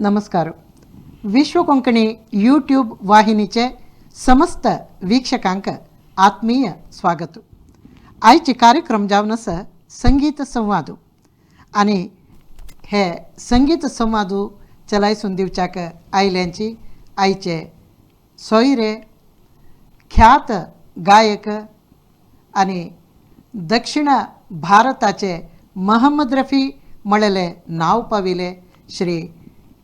नमस्कार. विश्व कोंकणी यूट्यूब वाहिनीचे समस्त वीक्षकांक आत्मीय स्वागत. आयचे कार्यक्रम जावन आसा संगीत संवाद आनी हे संगीत संवादू चलायसून दिवच्याक आयल्यांची आयचे सोयरे ख्यात गायक आनी दक्षिण भारताचे महम्मद रफी म्हळेले नांव पाविले श्री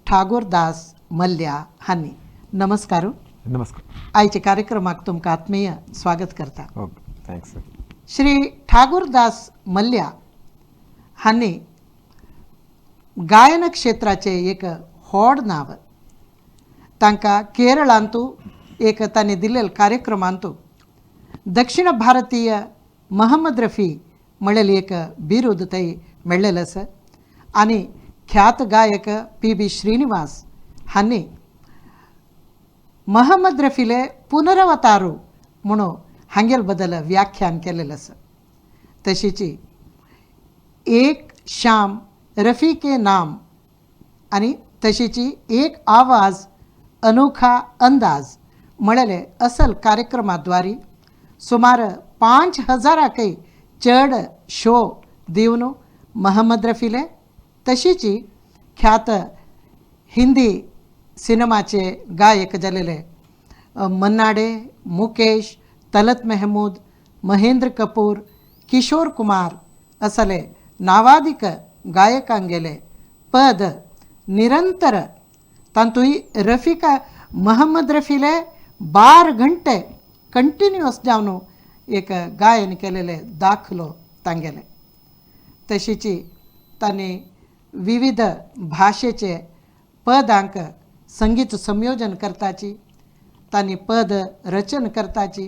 ठागोरदास मल्ल्या हांणी. नमस्कार. नमस्कार. आयच्या कार्यक्रमाक तुमकां आत्मीय स्वागत करता. Okay, thanks. Shri Thakurdas Mallya हांणी गायन क्षेत्राचें एक व्हड नांव. तांकां केरळांतू एक तांणी दिल्ले कार्यक्रमांतू दक्षिण भारतीय महम्मद रफी म्हणलेली एक बिरूद थंय मेळ्ळेलें आसा आनी ख्यात गायक पी बी श्रीनिवास हांणी महम्मद रफीले पुनरवतारू म्हणून हांगेल बद्दल व्याख्यान केलेलें आसा. तशीची एक श्याम रफी के नाम आनी तशीची एक आवाज अनोखा अंदाज म्हळेले असल कार्यक्रमाद्वारे सुमार 5000कय चड शो दिवन महम्मद रफीले तशीची ख्यात हिंदी सिनेमाचे गायक जालेले मन्नाडे, मुकेश, तलत मेहमूद, महेंद्र कपूर, किशोर कुमार असले नावादीक गायकांगेले पद निरंतर तांतूय रफिका महम्मद रफीले 12 घंटे कंटिन्युअस जावन एक गायन केलेले दाखलो तांगेले. तशीची तांणी विविध भाशेचे पदांक संगीत संयोजन करताची, तांणी पद रचन करताची,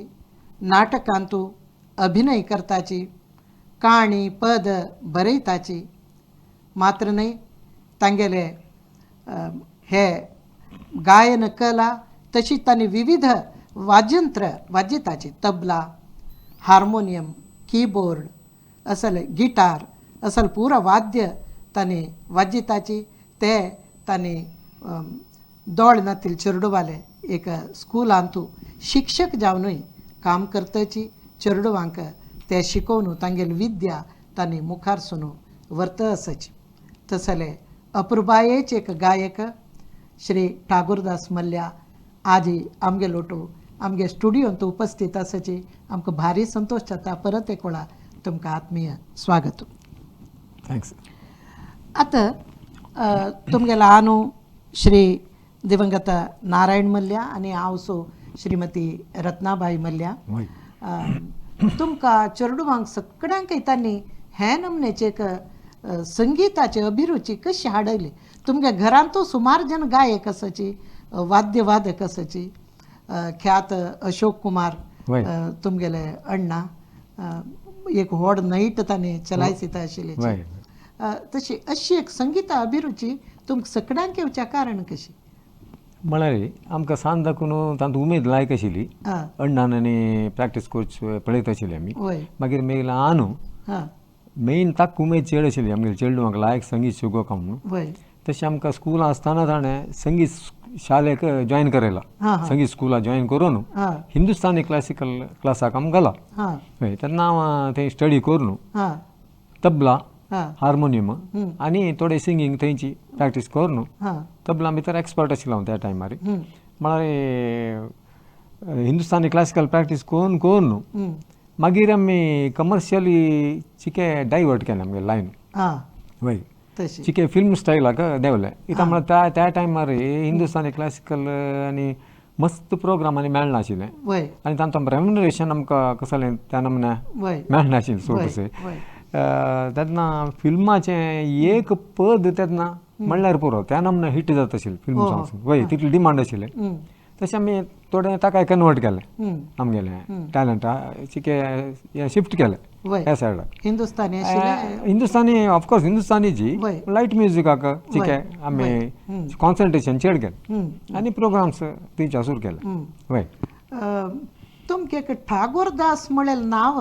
नाटकांतू अभिनय करताची, काणी पद बरयताची. मात्र न्हय, तांगेले हे गायन कला तशी तांणी विविध वाद्यंत्र वाजयताची. तबला, हार्मोनियम, कीबोर्ड असल गिटार असल पुरा वाद्य तांणी वाजयताची. ते तांणी दोळ नातील चेरडुवाले एक स्कुलांतू शिक्षक जावनूय काम करताची. चेरडुवांक ते शिकोवन तांगेली विद्या तांणी मुखार सून व्हरत आसाची. तसले अपुरबायेचे एक गायक श्री ठागोरदास मल्ल्या आजी आमगे लोटू आमगे स्टुडियोंत उपस्थित आसाची. आमकां भारी संतोश जाता. परत एक वेळा तुमकां आत्मीय स्वागत. Thanks. आतां तुमगेलो आनू श्री दिवंगत नारायण मल्ल्या आनी हांव श्रीमती रत्नाबाई मल्ल्या. तुमकां चेरडुवांक सगळ्यांक तांणी हे नमनेचे एक संगीताची अभिरुची कशी हाडयली? तुमगे घरांतू सुमार जण गायक आसाची, वाद्यवादक आसाची. ख्यात अशोक कुमार तुमगेले अण्णा एक व्हड नैट तांणी चलायसीत आशिल्ली. तशी अशी एक संगीता अभिरुची तुमकां सगळ्यांक येवच्या कारण कशी? म्हळ्यार आमकां सान दाखून तांतू उमेद लायक आशिल्ली. अण्णान आनी प्रॅक्टीस कोच पळयत आशिल्ली आमी. मागीर मागीर आनू मेन ताका उमेद चेड आशिल्ली आमगेले चेडवांक लायक संगीत शिकोवंक म्हणून. तशें आमकां स्कुलां आसतना ताणें संगीत शालेक जॉयन करयला. हां हां संगीत स्कुला जॉयन करून हिंदुस्तानी क्लासिकल क्लासाक आमकां घाला. हय, तेन्ना हांव थंय स्टडी करून तबला, हार्मोनियम आनी थोडे सिंगींग थंयची प्रॅक्टीस करून तबला भितर एक्सपर्ट आशिल्लो हांव त्या टायमार. म्हळ्यार हिंदुस्तानी क्लासिकल प्रॅक्टीस करून करून मागीर आमी कमर्शियली चिके डायवर्ट केलें आमगे लायन. वय. तशी. चिके फिल्म स्टायलाक देंवले. कित्याक म्हळ्यार त्या त्या टायमार हिंदुस्तानी क्लासिकल आनी मस्त प्रोग्राम आनी मेळनाशिल्लें आनी तांचो रेम्युनरेशन आमकां कसलें त्या नमुन्या मेळनाशिल्लें सो टू से. तेन्ना फिल्माचें एक पद तेन्ना म्हणल्यार पुरो, त्या नमुन्या हिट जाता आशिल्लें फिल्म सॉंग्स. वय, तितली डिमांड आशिल्लें. तशें आमी थोडें ताकाय कन्वर्ट केलें. आमगेलें टॅलंट चिके हें शिफ्ट केलें ह्या सायडाक. हिंदुस्तानी आशिल्लें. हिंदुस्तानी, ऑफकोर्स हिंदुस्तानीची लायट म्युजिकाक चिके आमी कॉन्सन्ट्रेशन चड केलें आनी प्रोग्राम्स थंयच्या सुरू केले. वय. तुमगे एक ठागोरदास म्हळेल नांव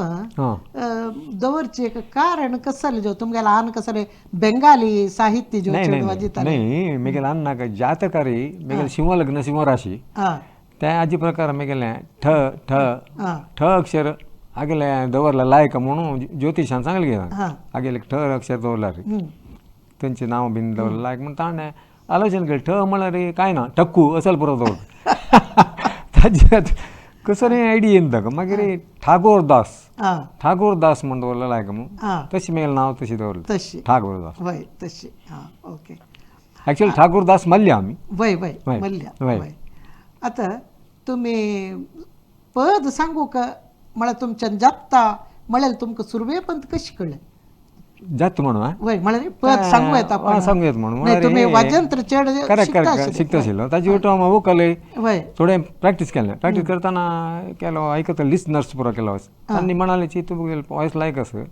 दवरचें एक कारण कसलें जो तुमगे ल्हान कसलें बेंगाली साहित्य जो चेडवां दिताले? नाही, मेगे ल्हान नाका जातकारी मेगेले शिंव लग्न शिंव राशी त्या आजी प्रकार मेगेले ठ ठ ठ अक्षर आगेले दवरला लायक म्हणून ज्योतिषान सांगले गेला आगेले ठ अक्षर दवरला रे तेंचे नांव बीन दवरलं लायक म्हणून ताणें आलोचन केलें. ठ म्हळ्यार काय ना ठक्कू असल पुरो दवर ताजे कसो रे आयडिया येयना ताका. मागीर ठागोरदास ठागोरदास म्हण दवरलें लायक म्हणून तशें मेगेलें नांव तशें दवरलें ठागोरदास. वय तशी. ओके. ॲक्च्युअली ठाकूरदास मल्ल्या आमी. वय वय मल्ल्या. वय. आतां तुमी पद सांगू का म्हळ्यार तुमच्यान जाता म्हळ्यार तुमकां सुरवेपंत कशी कळ्ळें? जाता म्हणून वय म्हळ्यार पद सांगू येता पण सांगू येता म्हणून तुमी वाजंत्र चड करेक्ट करेक्ट शिकता आशिल्लो ताजे वटो हांव वोकल थोडें प्रॅक्टीस केलें. प्रॅक्टीस करतना केलो आयकता लिसनर्स पुरो केलो आनी म्हणाले की तूं वॉयस लायक आसा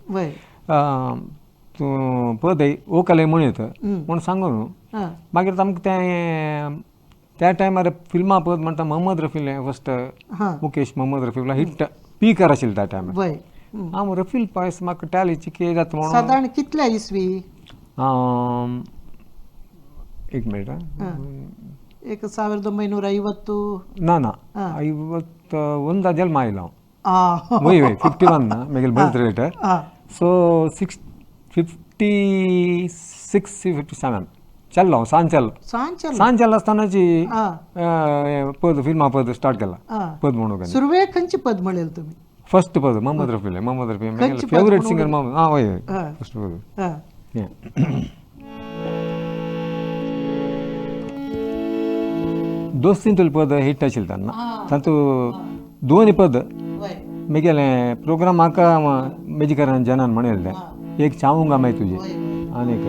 तूं पद वोकल म्हण येता म्हूण सांगू न्हू. मागीर आमकां तें त्या टायमार फिल्मां पद म्हणटा मोहम्मद रफी फस्ट मुकेश मोहम्मद रफी हिट पीकर आशिल्लो त्या टायमार. हांव रफील पायस म्हाका टॅलीची के जाता म्हणून. सादारण कितल्या इसवी? एक मिनिट. 1950? ना ना 51 जल्म आयलो हांव. वय वय 51 मेगेले बर्थ रेट. सो 56 57 चल्लो हांव सांज चल्लो. सांज चल्लो आसतनाची पद फिल्मां पद स्टार्ट केला पद म्हणूंक. सुरवेक खंयचें पद म्हणलें तुमी? फर्स्ट पद मोहम्मद रफी. मोहम्मद रफी मेगेले फेवरेट सिंगर. मोहम्मद हां वय वय फर्स्ट पद. दोस्तींतले पद हिट आशिल्लें तेन्ना. तातूंत दोन पद मेगेले प्रोग्राम म्हाका मेजिकरान जनान म्हणिल्लें. एक चाहूंगा मैं तुझे आनी एक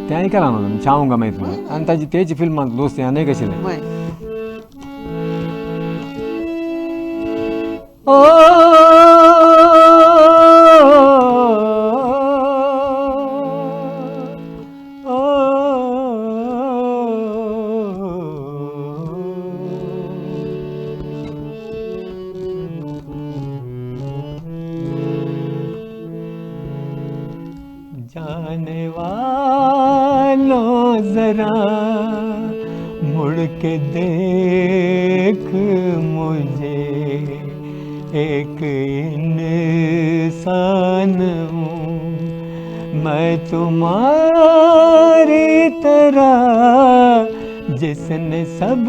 तें आयकलां न्हू चाहूंगा मैं तुझे आनी ताजी तेजी फिल्मांत दोस्ती आनी एक आशिल्लें. ओ जाने वालों जरा मुड़ के देख मुझे, एक इंसान हूँ मैं तुम्हारी तरह, जिसने सब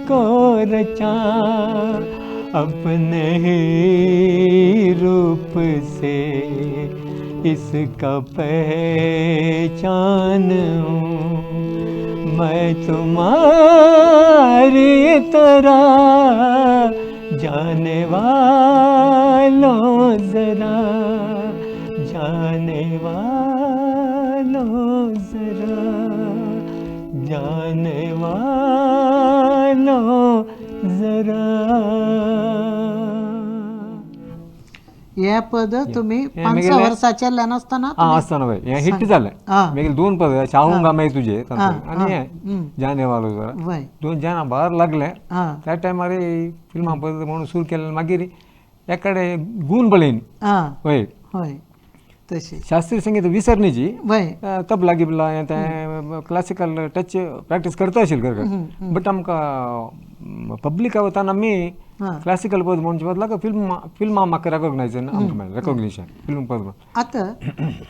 को रचा अपने ही रूप से, इसका पहचान हूँ मैं तुम्हारी तरह, जाने वालों जरा, जाने वालों जरा, जाने वालों जरा. हे पद तुम्ही 5 वर्साचे ल्हान आसतना आसतना हें हिट जालें. मागीर दोन पद चाहूंगा मैं तुझे आनी हें जाने वालो जरा दोन जाना भार लागले त्या टायमार फिल्मां पद म्हणून सुरू केलें. मागीर एकडे गूण पळयन वय हय तशें शास्त्रीय संगीत विसरण्याची तबला गिबला हें तें क्लासिकल टच प्रॅक्टीस करता आशिल्लें कर बट आमकां पब्लिका वताना आमी क्लासिकल पद म्हणचे बदला फिल्मां म्हाका रेकॉग्नायज आमकां मेळ्ळें रेकॉग्निशन फिल्म पद. आतां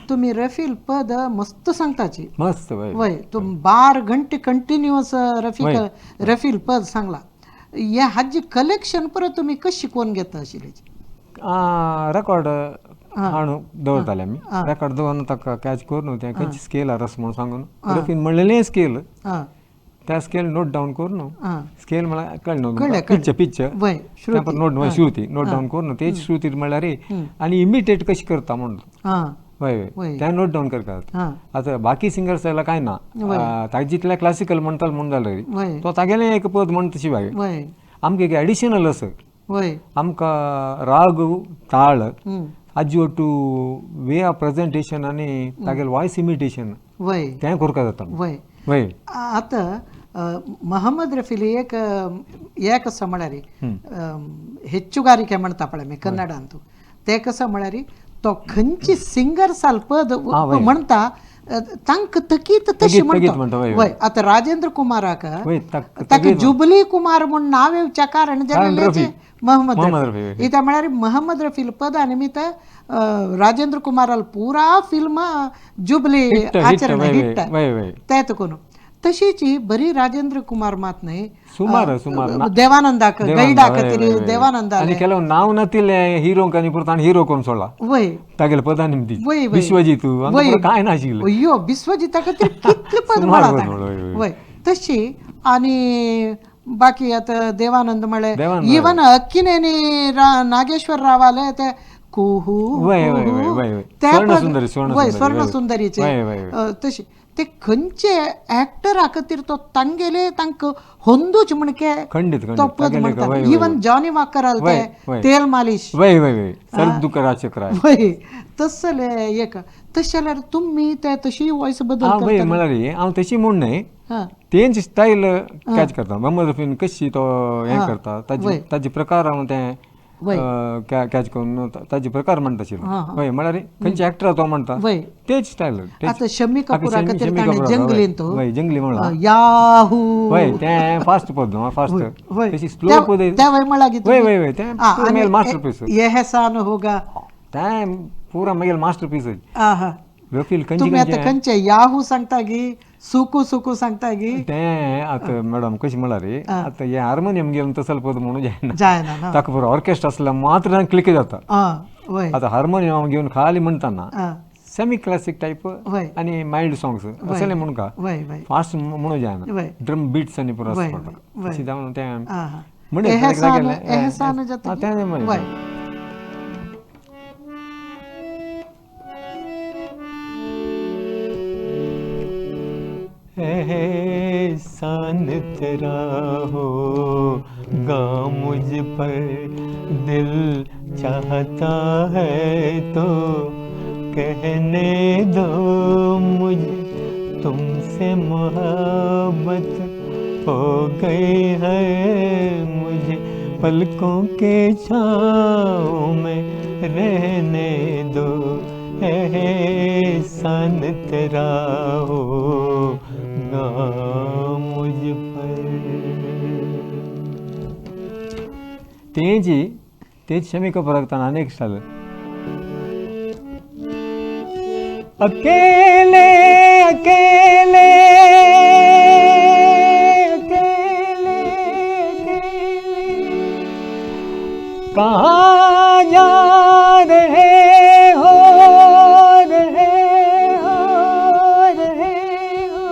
तुमी रफील पद मस्त सांगताची. मस्त वय वय तुम 12 घंटे कंटिन्युअस रफील पद सांगला. ह्या हाजी कलेक्शन परत तुमी कशी शिकोवन घेता आशिल्ली? रेकॉर्ड हाडून दवरताले आमी. रेकॉर्ड दवरून ताका कॅच करून तें खंयची स्केल आसा म्हणून सांगून रफीन म्हणलेलें स्केल त्या स्केल नोट डावन करून स्केल म्हळ्यार कळ्ळें न्हू पिच्च पिच्च नोट श्रुती नोट डावन करून तेच श्रुती म्हळ्यार आनी इमिटेट कशी करता म्हणून वय वय तें नोट डावन करतात. आतां बाकी सिंगर्स जाल्यार कांय ना ताजे जितले क्लासिकल म्हणटाले म्हणून जाल्यार तो तागेलें एक पद म्हणटा शिवाय आमकां एक एडिशनल आसा. आमकां राग ताळ आजी ಒಟ್ಟು वे ऑफ प्रेझेंटेशन आनी तागेलें वॉयस इमिटेशन तें करपाक जाता. वय. आतां मोहम्मद रफीली एक एक आसा म्हळ्यार ಹೆಚ್ಚುಗಾರಿಕೆ म्हणटा पळय आमी कन्नडांतू, ते कसं म्हळ्यार तो खंयची सिंगर साल पद म्हणटा तांकां तकीत तशी म्हणटा. वय आतां राजेंद्र कुमाराक ताका जुबली कुमार म्हूण नांव येवच्या कारण जालें मोहम्मद रफी. इत्या म्हळ्यार मोहम्मद रफील पदा निमित्त राजेंद्र कुमाराल पुरा फिल्म जुबली आचरण हिट ते तुकून. तशीच बरी राजेंद्र कुमार मात न्हय सुमार देवानंदाक गैडाक तरी देवानंदा आनी ಕೆಲವು नाव नातिल्ले हिरोंक आनी परत आनी हिरो करून सोडला वय तागेले पदा निमती विश्वजीत काय नाशिल्लें. अय्यो विश्वजिता खातीर कितले पद म्हळा वय तशी. आनी बाकी आतां देवानंद म्हळें इवन अक्किनेनी नागेश्वर रावाले ते कुहू वय स्वर्ण सुंदरीचे तशी ते खंयचे ऍक्टरा खातीर तो तांगेले तांकां होंदूच म्हणके तो पद म्हणटा. इवन जॉनी वाकर आले ते तेल मालिश वय तसले एक तशें जाल्यार तुमी ते तशी वॉयस बदल म्हळ्यार हांव तशी म्हूण न्हय तेंची स्टायल कॅच करता. मोहम्मद रफीन कशी तो हें करता ताजे प्रकार हांव तें कॅच करून ताजे प्रकार म्हणटा आशिल्लो. हय म्हळ्यार खंयचे एक्टर तो म्हणटा तेच स्टायल. आतां शम्मी कपूरा खातीर ताणें जंगलीन तो जंगली म्हणला याहू वय तें फास्ट पद फास्ट तशी स्लो पद त्या वय म्हणला वय वय वय तें मागीर मास्टर पीस एहसान होगा तें पुरा मागीर मास्टर पीस. रफील तुमी आतां खंयचे याहू सांगता गी सुकू सुकू सांगता गी तें आतां मॅडम कशें म्हळ्यार आतां हें हार्मोनियम घेवन तसले पद म्हणून जायना जायना ताका बरो ऑर्केस्ट्रा आसल्यार मात्र क्लिक जाता. आतां हार्मोनियम घेवन खाली म्हणटाना सेमी क्लासीक टायप आनी मायल्ड सॉंग्स असले म्हणून का फास्ट म्हणून जायना ड्रम बिट्स आनी पुरो आसता तशें जावन तें म्हणून तें एहसान तेरा होगा मुझ पर दिल चाहता है तो कहने दो मुझे तुमसे मोहब्बत हो गई है मुझे पलकों के छाँव में रहने दो एहसान तेरा होगा मुझ पर. तेजी तेज शमी कपूराक ताणें आनी एक स्टायल अकेले अकेले अकेले अकेले कहाँ जा रहे हो रहे हो रहे हो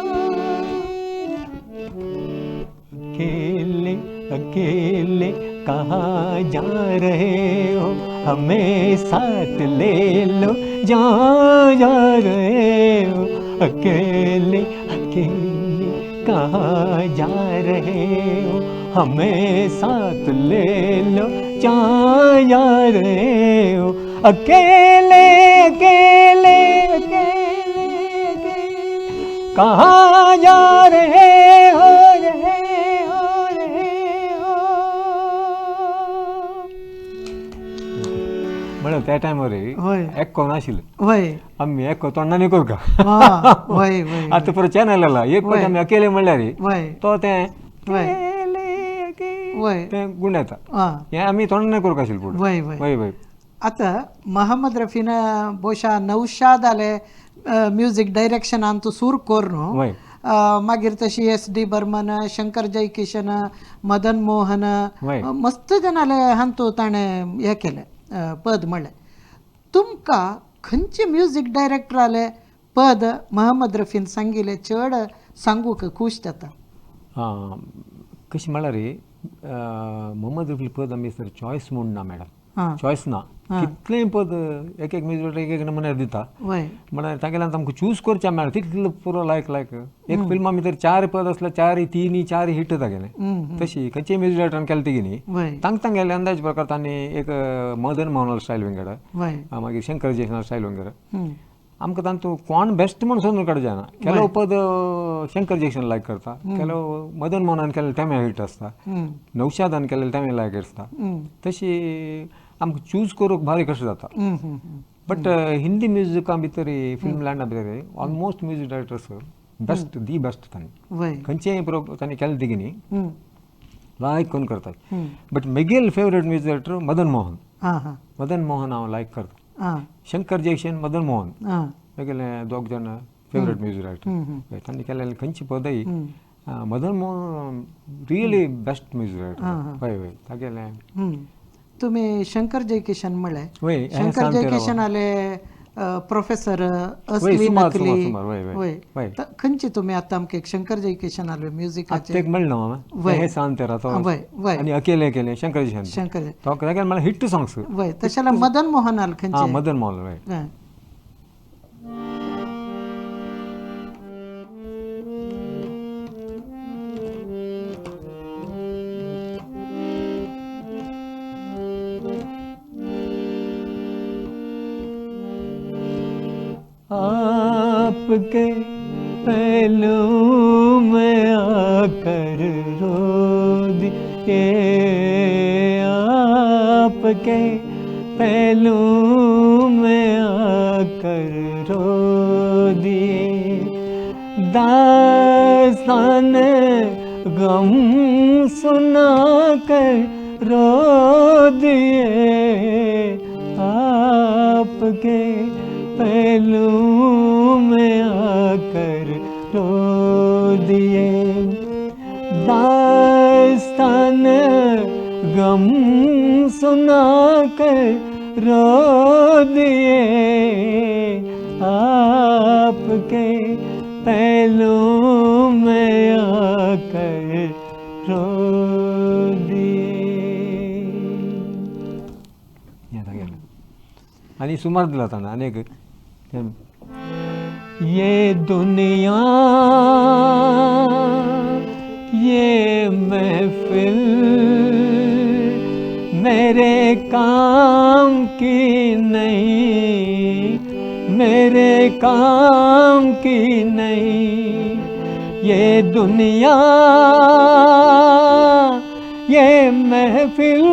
अकेले अकेले कहाँ जा रहे हो हमें साथ ले लो जहाँ जा रहे हो अकेले अकेले कहाँ जा रहे हो हमें साथ ले लो जहाँ जा रहे हो अकेले अकेले अकेले अकेले कहाँ जा रहे हो रहे हो रहे हो. म्हळ्यार त्या टायमार एक्को नाशिल्लें आमी एक्को तोंडांनी करता. आतां पुरो चॅनल आयला एक फावट आमी अकेले म्हणल्यार तो तें तें गुण येता हें आमी तोंडांनी करूंक आशिल्लें पूण. वय वय वय. आतां मोहम्मद रफीन बोशा नौशादाले म्युजीक डायरेक्शनान तूं सूर कर न्हू मागीर तशी एस डी बर्मन शंकर जयकिशन मदन मोहन मस्त जाणाले हांतू ताणें हें केलें पद म्हणलें. तुमकां खंयचे म्युजीक डायरेक्टराले पद मोहम्मद रफीन सांगिल्लें चड सांगूंक खूश जाता? कशें म्हळ्यार मोहम्मद रफी पद आमी सर चॉयस म्हूण ना मॅडम, चॉयस ना कितलें पद एक एक म्युजीक एक एक नमुन्यार दिता म्हळ्यार तागेल्यान आमकां चूज करचें मेळना तितलें पुरो लायक लायक एक फिल्मा भितर 4 पद आसल्यार 4 3 4 हिट तागेलें. तशी खंयचे म्युजीक डायरेक्टरान केलें ती न्ही तांकां तांगेले अंदाज प्रकार तांणी एक मदन मोहन स्टायल विंगड मागीर शंकर जयकिशन स्टायल विंगड आमकां तांतू कोण बेस्ट म्हूण सोदून काडूं जायना. ಕೆಲವು पद शंकर जयकिशन लायक करता, ಕೆಲವು मदन मोहनान केलें तेमें हिट आसता, नौशादान केलें तेमें लायक आसता. तशी आमकां चूज करूंक भारी कश्ट जाता. बट हिंदी म्युजिका भितर, फिल्म लँडा भितर almost music directors best, the best तांणी खंयचेय तांणी केलें तिगी न्ही लायक करून करतात. बट म्हगेल favourite music director Madan Mohan. Madan Mohan हांव लायक करता. शंकर जयकिशन, मदन मोहन म्हगेले दोग जाण फेवरेट म्युजीक डायरेक्टर. तांणी केलेले खंयची पदय Madan Mohan really best music director. हय हय तागेलें. तुम्ही शंकर जयकिशन म्हळें. वय, शंकर जयकिशन आले प्रोफेसर असली नकली. वय, खंयची तुम्ही आतां आमकां शंकर जयकिशन आले म्युजिकाचे एक म्हणलें ना हे सांग तेरा तो आनी अकेले अकेले शंकर जयकिशन शंकर तो तागेले म्हळ्यार हिट सॉंग्स. वय, तशें जाल्यार मदन मोहन आले खंयचे? मदन मोहन. वय. आपके पहलू में आकर रो दिए, आपके पहलू में आकर रो दिए, दास्तान गम सुना कर रो दिए, आपके पहलू में आकर रो दिए, दास्तान गम सुना कर रो दिए, आपके पहलू में आकर रो दिए. आणि सुमार दिला ताणें अनेक. ये दुनिया ये महफिल मेरे काम की नहीं, मेरे काम की नहीं, ये दुनिया ये महफिल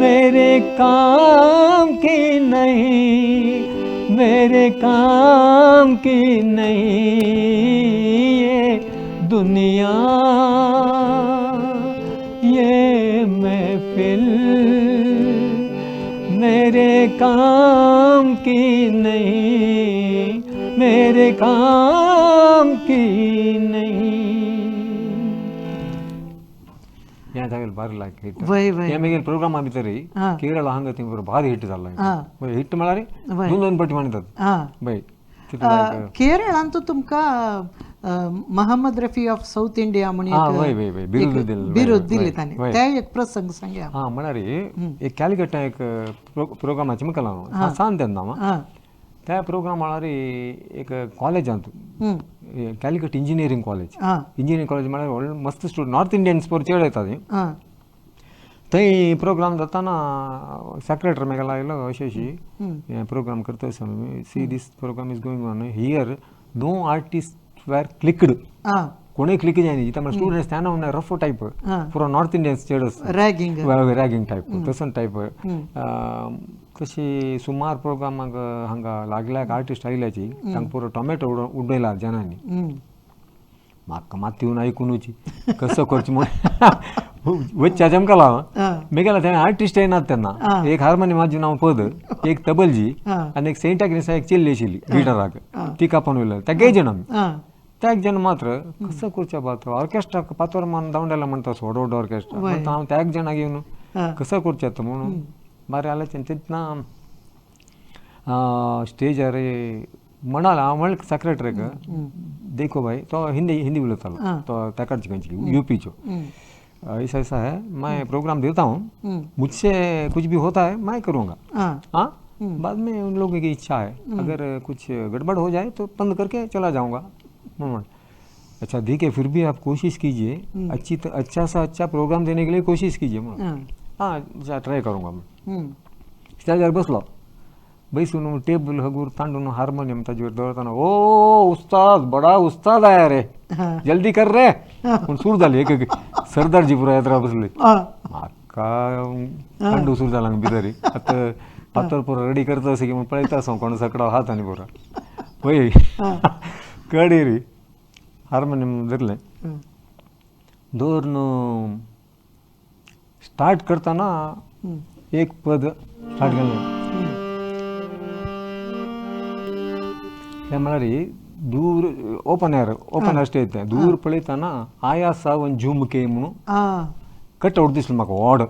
मेरे काम की नहीं, मेरे काम की नहीं, ये दुनिया ये महफिल मेरे काम की नहीं, मेरे काम की नहीं. हें तागेलें भारी लायक हिट. हें मागीर प्रोग्रामा भितर केरळ हांगा थंय भारी हिट जाल्लो. हिट म्हळ्यार दोन दोन पटी म्हणटात. बाय केरळांत तुमकां Mohammed Rafi of South India म्हणून बिरुद दिले ताणें, ते एक प्रसंग सांगया. हां, म्हळ्यार एक कॅलिकटा एक प्रोग्रामाचें मुखार हांव सांग तेन्ना त्या प्रोग्राम म्हळ्यार एक कॉलेजांत Calicut engineering college, engineering college म्हळ्यार व्हडलो मस्त स्टुडंट नॉर्थ इंडियन्स पोर चेड येता थंय. थंय प्रोग्राम जाताना सेक्रेटरी म्हाका लायलो अशें अशी हें प्रोग्राम करता आसतना, see this program is going on here, no artist were clicked. कोणूय क्लिक जायना इतना स्टुडंट्स त्याना रफ टायप पुरो नॉर्थ इंडियन्स चेड आसता, रॅगिंग रॅगिंग टायप तसो टायप. तशी सुमार प्रोग्रामाक हांगा लागल्याक आर्टिस्ट आयल्याची तांकां पुरो टोमॅटो उडयला जनांनी. म्हाका मात येवन आयकुनूची कसो करचें म्हूण वच्च्या चमकाला मेगेला तेणें आर्टिस्ट येनात तेन्ना. एक हार्मोनियम माझी नांव पद, एक तबलजी आनी एक सेंट आग्नेसा एक चेल्ली आशिल्ली गिटाराक, ती कापून वयलो ताका एक जण आमी त्या एक जण मात्र कसो करचें बात ऑर्केस्ट्राक पातोर मान दावंडेला म्हणटा व्हड व्हड ऑर्केस्ट्रा म्हणटा हांव त्या एक जणाक येवन कसो करचें आतां म्हणून बारें जालें. तेन्ना स्टेजार म्हणाल हांव म्हणलें सेक्रेटरीक, देखो भाई तो हिंदी हिंदी उलयतालो तो ताकाच खंयची यूपीचो, ऐसा ऐसा है मैं प्रोग्राम देता हूँ, मुझसे कुछ भी होता है मैं करूँगा, हाँ बाद में उन लोगों की इच्छा है, अगर कुछ गड़बड़ हो जाए तो बंद करके चला जाऊँगा. अच्छा ठीक है, फिर भी आप कोशिश कीजिए, अच्छी अच्छा सा अच्छा प्रोग्राम देने के लिए कोशिश कीजिए. हाँ अच्छा ट्राई करूँगा मैं. स्टेजार बसलो बैसून टेबल हगूर तांडून हार्मोनियम ताजेर दवरताना, ओ उस्ताद बडा उस्ताद आया रे, जल्दी कर रे म्हूण सुरू जाली. एक एक सरदारजी पुरा येत्रा बसली. म्हाका थंड सुरू जाला भितरी. आतां फातर पुरो रेडी करता अशें की म्हूण पळयता आसा कोण सकडो हात आनी पुरो वय कडेरी हार्मोनियम धरलें, दवरून स्टार्ट करतना एक पद स्टार्ट केलें. तें म्हळ्यार दूर open air, open air stage तें. दूर पळयतना आया सावन झुमके म्हणून कट आउट दिसलो म्हाका व्हड.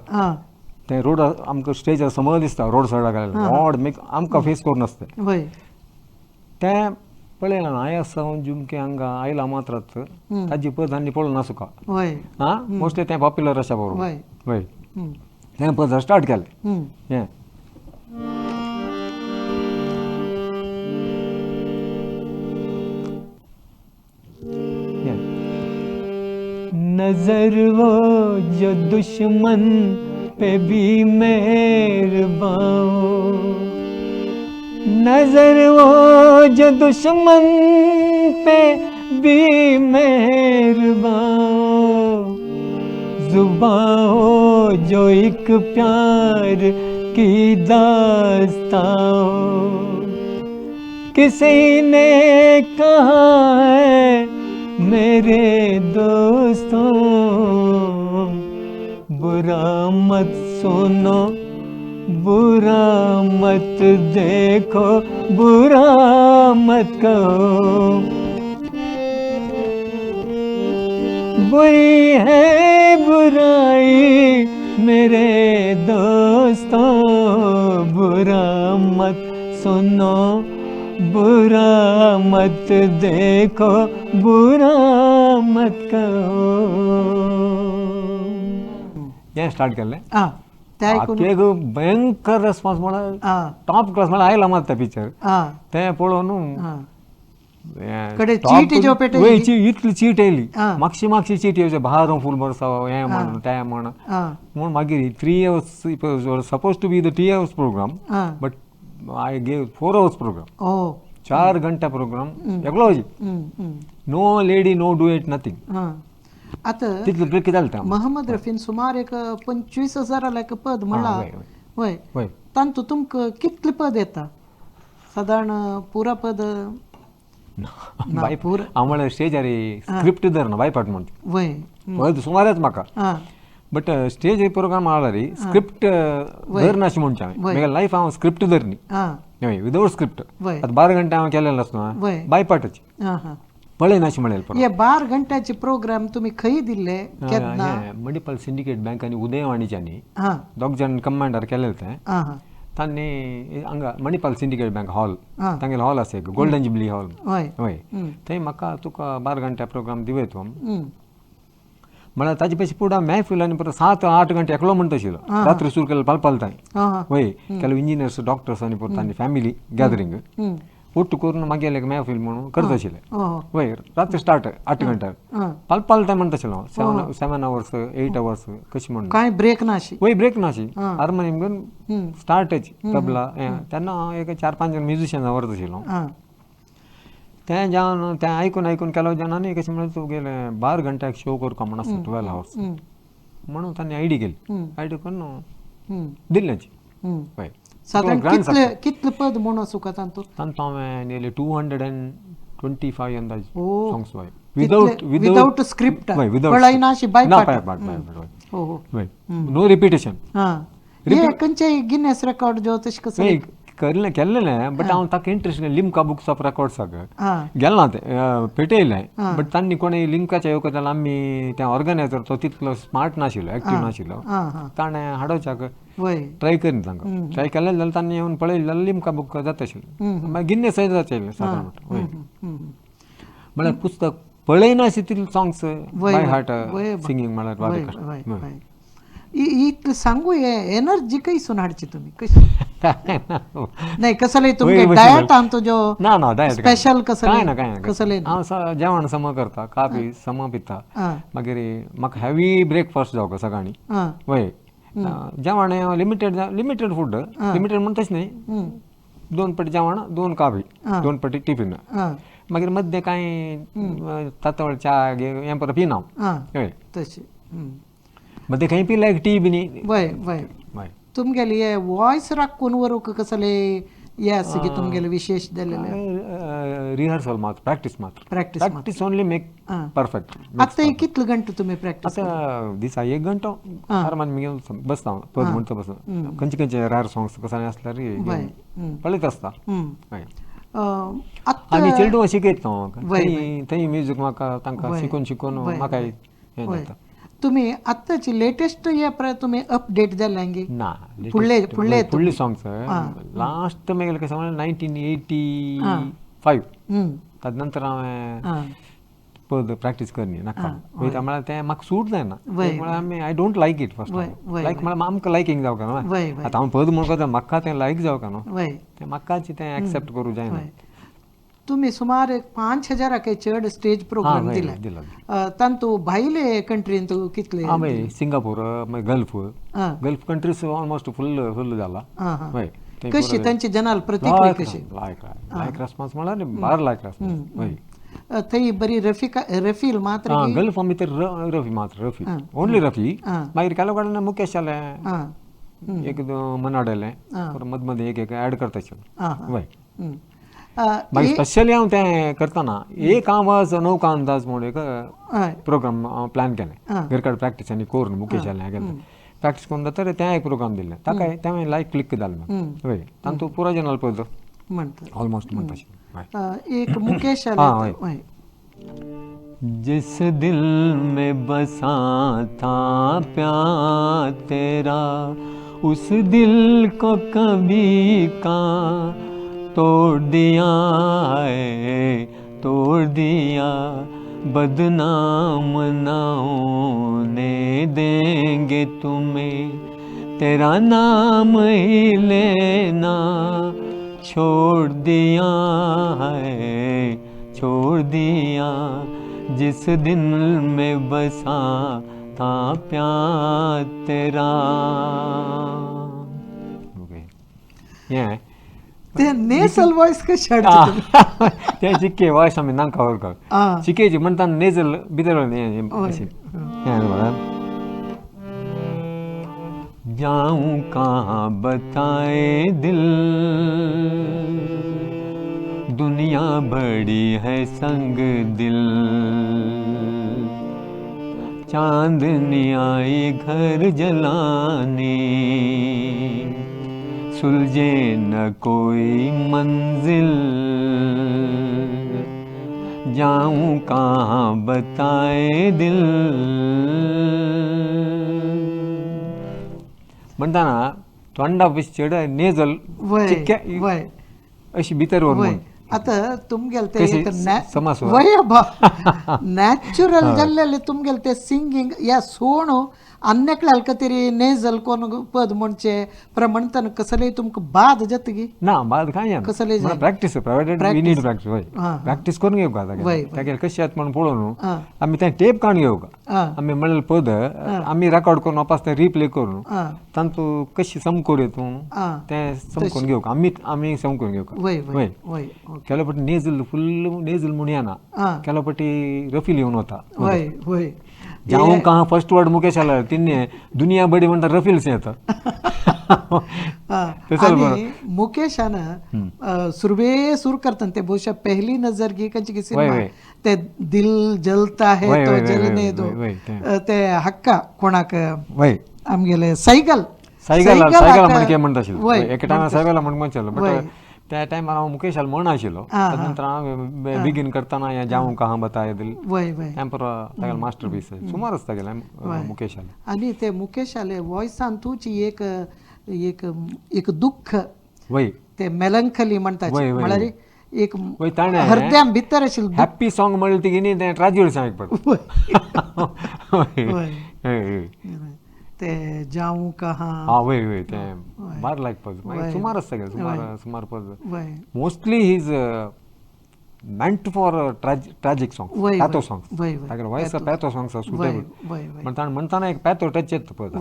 तें रोड आमकां स्टेजार समज दिसता, रोड सायडाक घालें व्हड मेक आमकां फेस करून आसता तें. पळयलां आया सावन झुमके हांगा आयला मात्रात ताजी पद आनी पळोवन आसुका. आं मोस्टली तें पॉप्युलर आसा बरोबर. वय तें पद स्टार्ट केलें. हें नजर वो जो दुश्मन पे भी मेहरबान हो, नजर वो जो दुश्मन पे भी मेहरबान हो, जुबां हो जो एक प्यार की दास्तां हो। किसी ने कहा है मेरे दोस्तों, बुरा मत सुनो, बुरा मत देखो, बुरा मत कहो, बुरी है बुराई मेरे दोस्तों, बुरा मत सुनो, बुरा मत देखो, बुरा मत कहो. हें स्टार्ट केलें. एक भयंकर रेस्पॉन्स म्हळ्यार टॉप क्लास म्हळ्यार आयला मात पिक्चर तें पळोवन इतली चीट येयली, मागशी मागशी चीट येवचे बारा फूल बरसाव हें म्हण तें म्हण म्हूण. मागीर 3 hours suppose to be the 3 hours program, but I gave 4 hours program. 4 घंटा प्रोग्राम एकलो, no lady, no duet, nothing. आतां तितलें ब्रेक जालें. मोहम्मद रफीन सुमार एक 25,000 एक पद म्हणलां वय, तांतूत तुमकां कितलें पद येता सादारण? पुरा पद हांव म्हळ्यार स्टेजार स्क्रिप्ट धरना बायपाट म्हणटा वय, पद सुमारच म्हाका, बट स्टेज प्रोग्राम म्हळ्यार स्क्रिप्ट धरना अशें म्हणचें हांवें. म्हगे लायफ हांव स्क्रिप्ट धरनी, विदाउट स्क्रिप्ट. आतां 12 घंटे हांवें केलेलें आसना बायपाटाची पळयना अशें म्हणलें. हे 12 घंट्याचे प्रोग्राम तुमी खंय दिल्ले? मणिपाल सिंडिकेट बँक आनी उदयवाणीच्यांनी दोग जाण कमांडर केलेलें तें. तांणी हांगा मणिपाल सिंडिकेट बँक हॉल, तांगेलो हॉल आसा एक गोल्डन जुबली हॉल, हय थंय म्हाका तुका 12 घंट्या प्रोग्राम दिवय तूं म्हळ्यार. ताजे पेक्षा पुढे महफिल आनी परत 7-8 घंटे एकलो म्हणटा आशिल्लो. रात्री सुरू केलें पालपाल थंय वय ಕೆಲವು इंजिनियर्स डॉक्टर्स आनी परत आनी फॅमिली गॅदरींग ಒಟ್ಟು करून मागीर एक महफिल म्हणून करता आशिल्लें. वय रात्री स्टार्ट 8 घंट्यार पालपाल टायम म्हणटा आशिल्लो हांव 7 आवर्स 8 आवर्स कशी म्हणून, कांय ब्रेक ना अशी. वय ब्रेक ना अशी. हार्मोनियम स्टार्टच तबला तेन्ना हांव एक 4-5 जाण म्युजिशियन व्हरता आशिल्लो. तें जावन तें आयकून आयकून केलो जाणांनी कशें म्हळ्यार तुगेलें 12 घंट्याक शो करपा म्हण आसता 12 आवर्स म्हणून तांणी आयडी केली. आयडी करून दिल्लें. हय सादारण कितले पद म्हूण आसूं तांतूत? तांतूत हांवें नेले 225 अंदाज सॉंग्स. हय विदाउट स्क्रिप्ट, पळयना अशी बायपाट. No repetition. हे खंयचेय गिनेस रेकॉर्ड जो तशें कसलें केल्लें केल्लें, बट हांव ताका इंट्रस्ट लिमका बुक्स ऑफ रेकॉर्ड्साक गेल ना, तें पेटयलें. बट तांणी कोणें लिमकाच्या येवका जाल्यार आमी तें ऑर्गनायजर तो तितलो स्मार्ट नाशिल्लो, एक्टीव नाशिल्लो, ताणें हाडोवच्याक ट्राय करीन तांकां. ट्राय केलें जाल्यार तांणी येवन पळयलें जाल्यार लिमका बुक जाता आशिल्लें, मागीर गिन्नेस जाता आशिल्लें सादारण. वय म्हळ्यार पुस्तक पळयना अशें तितले सॉंग्स बाय हार्ट सिंगींग म्हळ्यार बारीक कश्ट. इतलें सांगू हे एनर्जी खंयसून हाडची तुमी कशी? नाही कसले तुमगे डायट आमचो जो ना ना डायट स्पेशल कसले काय ना काय ना कसले? हांव जेवण सम करता, काफी सम पिता, मागीर म्हाका हेवी ब्रेकफास्ट जावका सकाळीं. वय जेवण लिमिटेड, लिमिटेड फूड, लिमिटेड म्हण तशें न्ही, दोन पटी जेवण, 2 काफी, 2 पटी टिफिन. मागीर मद्दे कांय तातोळ च्या हें परत पिना हांव. हय तशें. मद्दे खंय पिल्यार एक टी बी न्ही. वय वय. तुमगेले हे वॉयस राखून व्हरूंक कसले हे आसा की तुमगेले विशेश दिलेले? रिहर्सल मात्र, प्रॅक्टीस मात्र. प्रॅक्टीस ओनली मेक परफेक्ट. आतां कितले घंटे तुमी प्रॅक्टीस? आतां दिसा 1 घंटो आरामान घेवन बसता हांव, पद म्हणटा बसता. खंयचे खंयचे रेर सॉंग्स कसले आसल्यार पळयत आसता. हय. आनी चेडवां शिकयता हांव, थंय म्युजीक म्हाका तांकां शिकून शिकून म्हाका हें जाता. तुमी आत्ताची लेटेस्ट हे तुमी अपडेट जाले ना? फुडले फुडले फुडले सॉंग्स लास्ट मेगेले कशें म्हणल्यार 1985. ताजे नंतर हांवें पद प्रॅक्टीस करनी नाका वयता म्हळ्यार तें म्हाका सूट जायना. म्हळ्यार आमी I don't like it first like म्हळ्यार आमकां लायकींग जावका न्हू. आतां हांव पद म्हणटा म्हाका तें लायक जावका न्हू, तें म्हाकाच तें एक्सेप्ट करूं जायना. तुम्ही सुमार 5000 चड स्टेज प्रोग्राम दिले, तांतू भायले कंट्रीन कितले? हय, सिंगापूर, मागीर Gulf, Gulf countries almost full full जाला. हय. कशी तांची जनाल प्रतिक्रिया कशी? लायक लायक रेस्पॉन्स म्हळ्यार बार लायक रेस्पॉन्स. हय. थंय बरी रफी रफील मात्र गल्फ भितर रफी मात्र, रफी ओनली रफी. मागीर केलो कडेन मुकेश जालें, एक मनाडेलें, मद मदीं एक एक एड करता. हय. मागीर स्पेशली हांव तें करतना एक आवाज नौका अंदाज म्हणून एक प्रोग्राम हांव प्लॅन केलें. घर कडेन प्रॅक्टीस आनी करून मुकेश जालें केलें प्रॅक्टीस करून जाता तें एक प्रोग्राम दिलें ताका, तें लायक क्लिक जालें म्हाका. हय. तांतू पुरो जनाल पद म्हणटा ऑलमोस्ट म्हणटा. एक मुकेश. हय. जिस दिल में बसा था प्यार तेरा, उस दिल को कभी का तोड़ दिया है, तोड़ दिया. बदनाम ना होने देंगे तुम्हें, तेरा नाम ही लेना छोड़ दिया है, छोड़ दिया. जिस दिन में बसा था प्यार तेरा. हें ते नेसल वॉयस कशें हाडटा? ते शिक्के वॉयस आमी नांका वरका शिकेची म्हणटा नेजल भितर अशें. जाऊं कहाँ बताए दिल, दुनिया बड़ी है संग दिल. चांदनी आई घर जलाने, सुलझे न कोई मंजिल. जाऊं कहाँ बताए दिल. म्हणटाना तोंडा चड नेजल अशी भितर व्हरून आतां तुमगेले ते वय नॅचरल जाल्लेले तुमगेले ते सिंगींग या सोण अन्नेकल्याल तरी नेजल कोण पद म्हणचे प्रमाणतान कसले तुमकां बाद जातगी ना? बाद कांय कसले practice provided we need practice. हय, प्रॅक्टीस करून घेवका तागेले कशें जाता म्हणून पळोवन आमी तें टेप काडून घेवका. आमी म्हणलें पद आमी रेकॉर्ड करून वापस तें रिप्ले करून तांतू कशी सम करूं तूं तें सम करून घेवका. आमी आमी सम करून घेवका. हय. केलो पटी नेजल फुल्ल नेजल म्हूण येना, केलो पटी रफील येवन वता. हय हय. जाऊं कहाँ फर्स्ट वर्ड मुकेश आला तिन्ने दुनिया बडी म्हणटा रफील्स येता. मुकेशान सुर्वे सुर करता ते बहुशा पहली नजर की कंची सिनेमा ते दिल जलता है तो जलने दो ते हक्का कोणाक आमगेले सैगल सैगल सैगल म्हण म्हणटा आशिल्लो एका टायमार सैगल म्हण म्हणचेलो, बट त्या टायमार हांव मुकेशाल म्हण आशिल्लो. नंतर हांव बिगीन करतना हें जाऊं कहाँ बताए दिल तें पुरो तागेलें मास्टर पीस सुमार आसता गेलें मुकेशाले. आनी ते मुकेशाले वॉयसान तुची एक एक एक दुःख वय ते मेलंखली म्हणटा म्हळ्यार एक हृदयान भितर आशिल्लें हॅप्पी सॉंग म्हणलें ती न्ही तें ट्राजेडी सॉंग पडटा. ते जाऊं कहाँ. हा वय वय तें बार लायक पद सुमार आसता गेलें सुमार सुमार पद. Mostly he is meant for tragic song, pathos songs. तागेले वॉयस पॅथो सॉंग्स सुटेबल म्हणटा म्हणटाना एक पॅथो टच येता पद.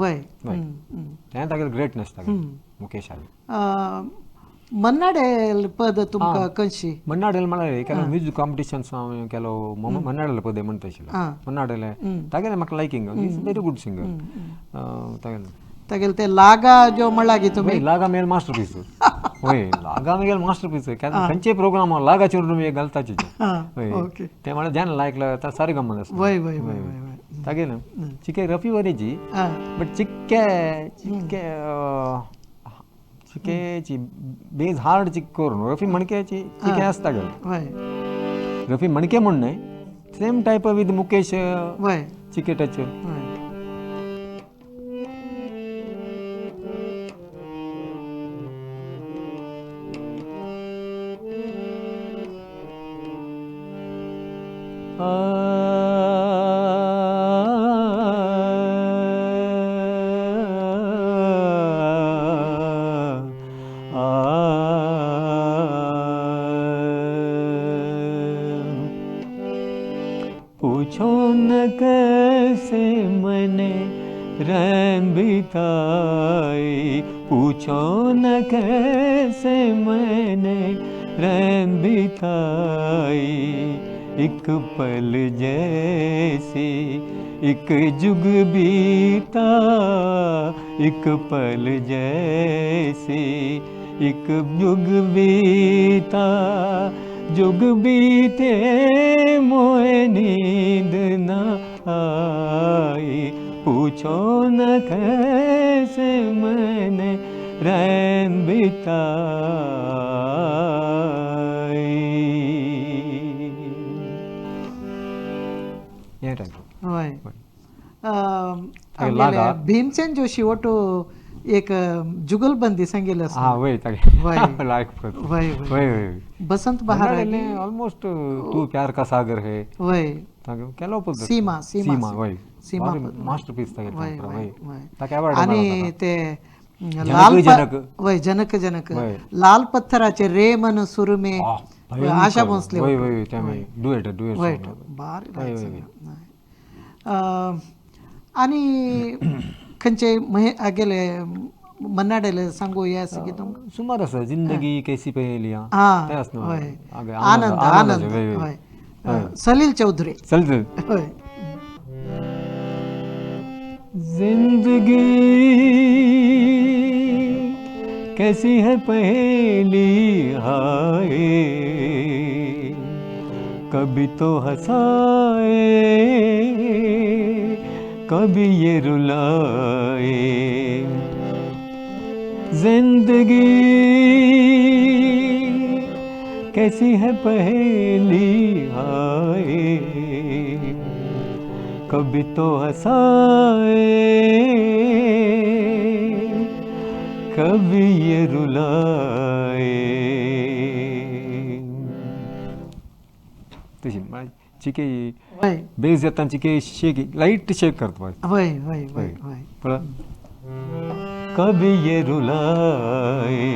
तें तागेलें ग्रेटनेस तागेलें मुकेशालें. मन्नाडेल पद तुमकां कशी? मन्नाडेल म्हळ्यार केलो म्युजीक कॉम्पिटिशन्स हांवें केलो मन्नाडेल पद म्हणटा आशिल्लो मन्नाडेले तागेलें म्हाका liking, is very good singer तागेलें. तागेले ते लागा जो म्हणला गी तुमी? लागा मेल मास्टर पीस. वय, लागा मेल मास्टर पीस. खंयचे प्रोग्राम लागाचेर तुमी घालताची. वय, ते म्हळ्यार ज्यान लायकला ता सारे गमन आसता. वय वय वय. तागेलें चिके रफी वरीची बट चिक्के चिक्के चिकेची बेज हार्ड चिक करून रफी मणकेची चिके आसता गेले. रफी मणके म्हण न्हय, सेम टायप विथ मुकेश चिके टच. पूछो न कैसे मैंने रैन बिताई, पूछो न कैसे मैंने रैन बिताई, एक पल जैसे एक जुग बीता, एक पल जैसे एक जुग बीता, जुग बीते मोहे नींद न आई, पूछो न कैसे मैंने रैन बिताई. हय. भीमसेन जोशी ओटो एक जुगलबंदी सांगिल्ली आसा. वय वय. बसंत बहार ऑलमोस्ट तू प्यार का सागर है. वय. केलो सीमा सीमा वय सीमा मास्टरपीस. आणि ते लाल वय जनक जनक लाल पत्थराचे रे मन सुरमे आशा भोसले. वय वय डुएट डुएट बारी. आणि खंयचे गेले मन्नाडेले सांगू हे आसा की तुमकां? सुमार आसा. जिंदगी कैसी पहेलियां. हय. आनंद आनंद. हय. सलील चौधरी. सलील. हय. जिंदगी कैसी है पहेली हाय, कभी तो हंसाए कभी ये रुलाए, जिंदगी कैसी है पहेली हाय, कभी तो हंसाए कभी ये रुलाए. तशी चिके बेज येता चिके शेक लाइट शेक करता. वय वय वय वय. कभी ये रुलाए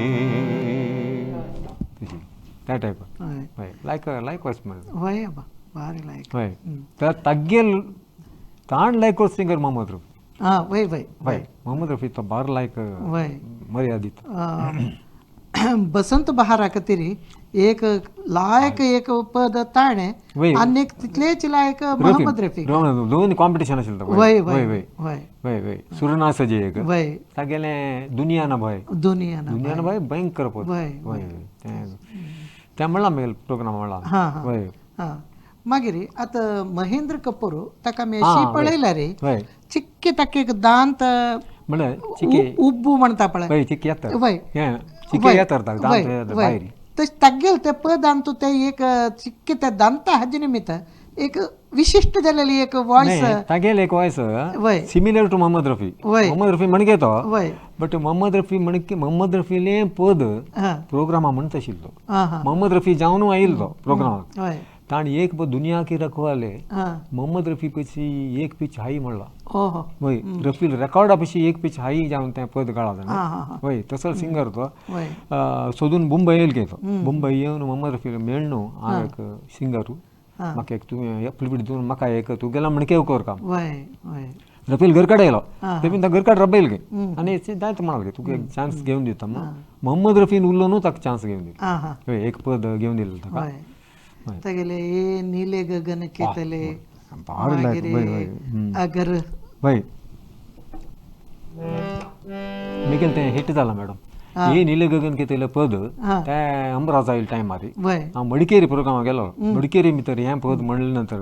तशी त्या टायप. हय. लायक लायक वॉयस. वय बारी लायक. हय. तर तागेल ताण लायक सिंगर मोहम्मद रफी. हां वय वय वय. मोहम्मद रफी तो बार लायक वय मर्यादित. बसंत बहारा खातीर एक लायक एक पद ताणें आनी एक तितलेच लायक मोहम्मद रफी. दोन कॉम्पिटिशन आशिल्लें. वय वय वय वय वय. सुरना सजे एक वय तागेलें दुनिया ना भय. दुनिया ना दुनिया ना भय भयंकर पद. वय वय तें म्हणलां मागीर प्रोग्राम म्हणलां. वय. हां. मागीर आतां महेंद्र कपूर ताका आमी अशी पळयला रे चिक्के ताका एक दांत म्हळ्यार चिके उब्बू म्हणटा पळय. वय चिके येता. वय चिके येता दांत भायर. तशें तागेलें तें पदान तूं तें एक चिक्के त्या दांता हाजे निमित्त एक विशिश्ट जालेली एक वॉयस. तागेलें एक voice similar to Mohammed Rafi. Mohammed Rafi म्हणगे तो बट मोहम्मद रफी म्हणके मोहम्मद रफीलें पद प्रोग्रामा म्हणटा आशिल्लो. मोहम्मद रफी जावन आयिल्लो प्रोग्रामाक. ताणें एक पद दुनिया की रखवाले मोहम्मद रफी पशी एक पीच हाई म्हणला. वय रफी रेकॉर्डा पशी एक पीच हाई जावन तें पद काडला. वय तसो सिंगर तो सोदून मुंबय येयल तो. मुंबय येवन मोहम्मद रफी मेळ्ळो हांव एक सिंगर म्हाका एक तुवें एप्लिपीट दिवन म्हाका एक तूं गेला म्हणके कर काम. रफील घरकडे येयलो ते बीन घरकाड रबयल गे आनी जायत म्हणाल तुका एक चान्स घेवन दिता मोहम्मद रफीन उरलो न्हू ताका चान्स घेवन दिलो, एक पद घेवन दिलो ताका. तागेले ये नीले गगन के तले अगर वय मिगेल तें हिट जाला मॅडम. ये नीले गगन के तले पद ते अमराज आयल टायमार हांव मडिकेरी प्रोग्रामाक गेलो. मडिकेरी भितर हें पद म्हणले नंतर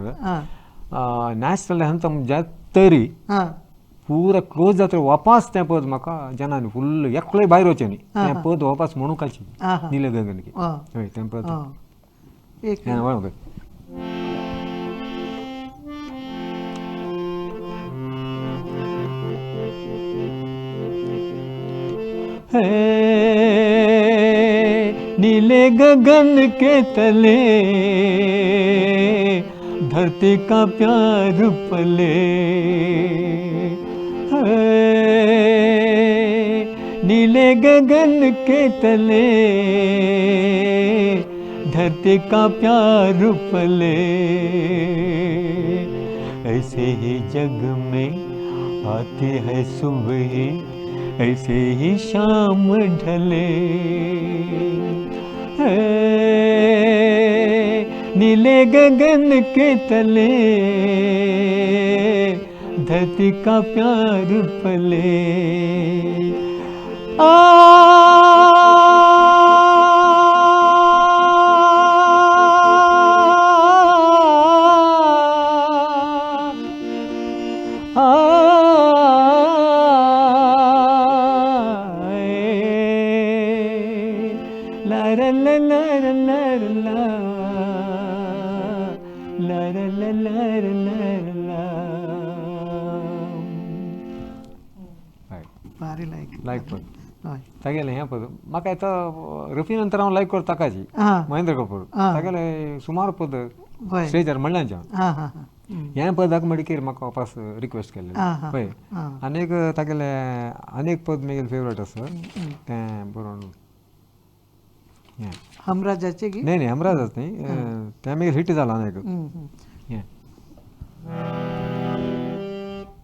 नॅशनल एंथम जात तरी पुरा क्लोज जाता वापास तें पद म्हाका जनानी फुल्ल एकलोय भायर वचें न्ही तें पद वापास म्हणूंक नीले गगन के. हय तें पद हय. नीले गगन के तले धरती का प्यार पले, नीले गगन के तले धरती का प्यार पले। ऐसे ही जग में आती है सुबह, ऐसे ही शाम ढले, नीले गगन के तले धरती का प्यार पले। आ तागेलें हें पद म्हाका आतां रफी नंतर हांव लायक करता ताकाची महेंद्र कपूर तागेले सुमार पद स्टेजार म्हणल्याच्या हें पदाक मडिकेर म्हाका वापस रिक्वेस्ट केल्लें पळय. आनी एक तागेले आनी एक पद म्हगेलें फेवरेट आसा तें बरोवन हमराजाचें न्ही न्ही हमराजाच न्ही तें मागीर हिट जालां आनी एक हें.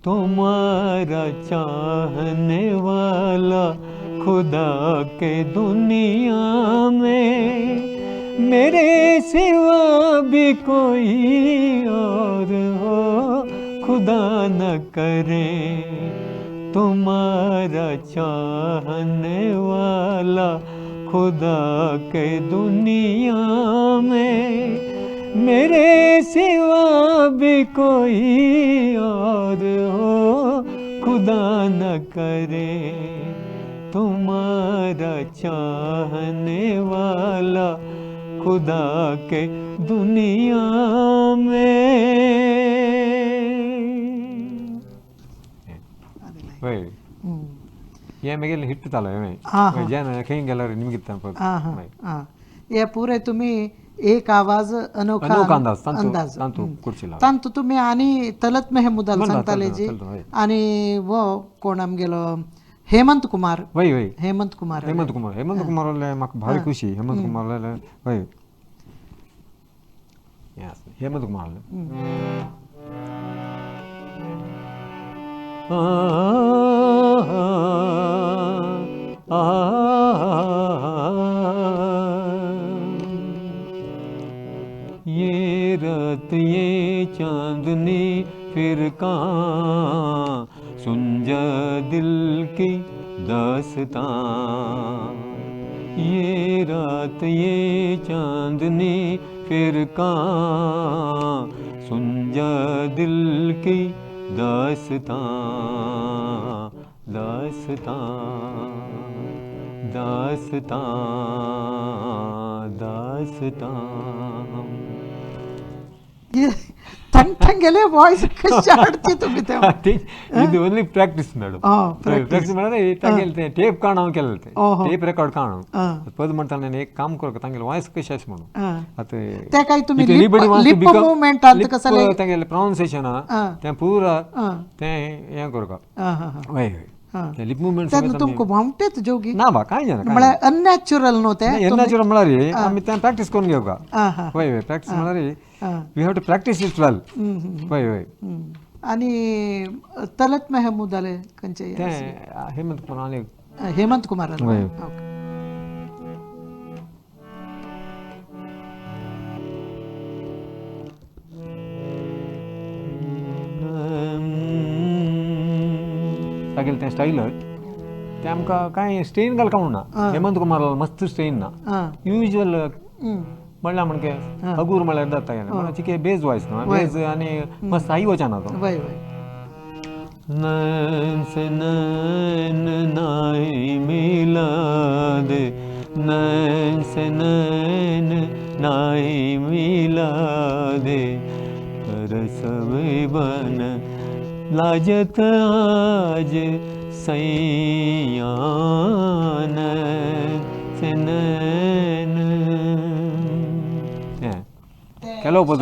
तुम्हारा चाहने वाला खुदा के दुनिया में मेरे सिवा भी कोई और हो खुदा न करे। तुम्हारा चाहने वाला खुदा के दुनिया में मेरे सिवा भी कोई और हो खुदा न करे। तुम्हारा चाहने वाला खुदा के दुनिया में. वय हे मागीर हिट जालो हें जेन्ना खंय गेल्यार निमगिता. हे पुरे तुम्ही एक आवाज अनोखा अंदाज तांतू तुम्ही आणि तलत मेहमुदाल सांगताले जी आणि वो कोण आमगेलो हेमंत कुमार. वय वय हेमंत कुमार हेमंत कुमार हेमंत कुमार म्हाका भारी खुशी हेमंत कुमार. वय हेमंत कुमार ये रात ये चांदनी फिर कहाँ सुन जा दिल की दास्तां। ये रात ये चांदनी फिर कहाँ सुन जा दिल की दास्तां दास्तां दास्तां दास्तां. थंगेले वॉयस कशी हाडची तुमी तेव्हा? ಇದು ಓನ್ಲಿ ಪ್ರಾಕ್ಟೀಸ್ ಮೇಡಮ್. ಪ್ರಾಕ್ಟೀಸ್ ಮಾಡಿದ್ರೆ तागेले टेप काण हांव केलें तें टेप रेकॉर्ड काण पद म्हणटा आनी एक काम करता तांगेले वॉयस कशें आसा म्हणून. आतां ते काय तुमी लिप मुवमेंट तांगेले प्रोनाउन्सिएशन तें पुरा तें हें करता. हय हय लिप मुवमेंट तेन्ना तुमकां व्हांवटेच जोगी ना बा कांय जायना म्हळ्यार अननॅचरल न्हू तें. अननॅचरल म्हळ्यार आमी तें प्रॅक्टीस करून घेवका. हय हय प्रॅक्टीस म्हळ्यार we have to practice it well. हय हय आनी तलत मेहमूदाले खंयचे? ते हेमंत कुमार आनी हेमंत कुमार. वय. ओके. तागेलें तें स्टायल तें आमकां कांय स्ट्रेन घालका म्हणना. हेमंत कुमार मस्त स्ट्रेन ना, युज्वल म्हणल्यार म्हणके हगूर म्हणल्यार जाता गेलें चिके बेज वॉयस न्हू, बेज आनी मस्त हाय वचना तो. वय वय. नैन से नैन नाई मिला दे, नैन से नैन नाई मिला दे, तरस बन लाजत आज सैया, नैन से नैन. केलो पद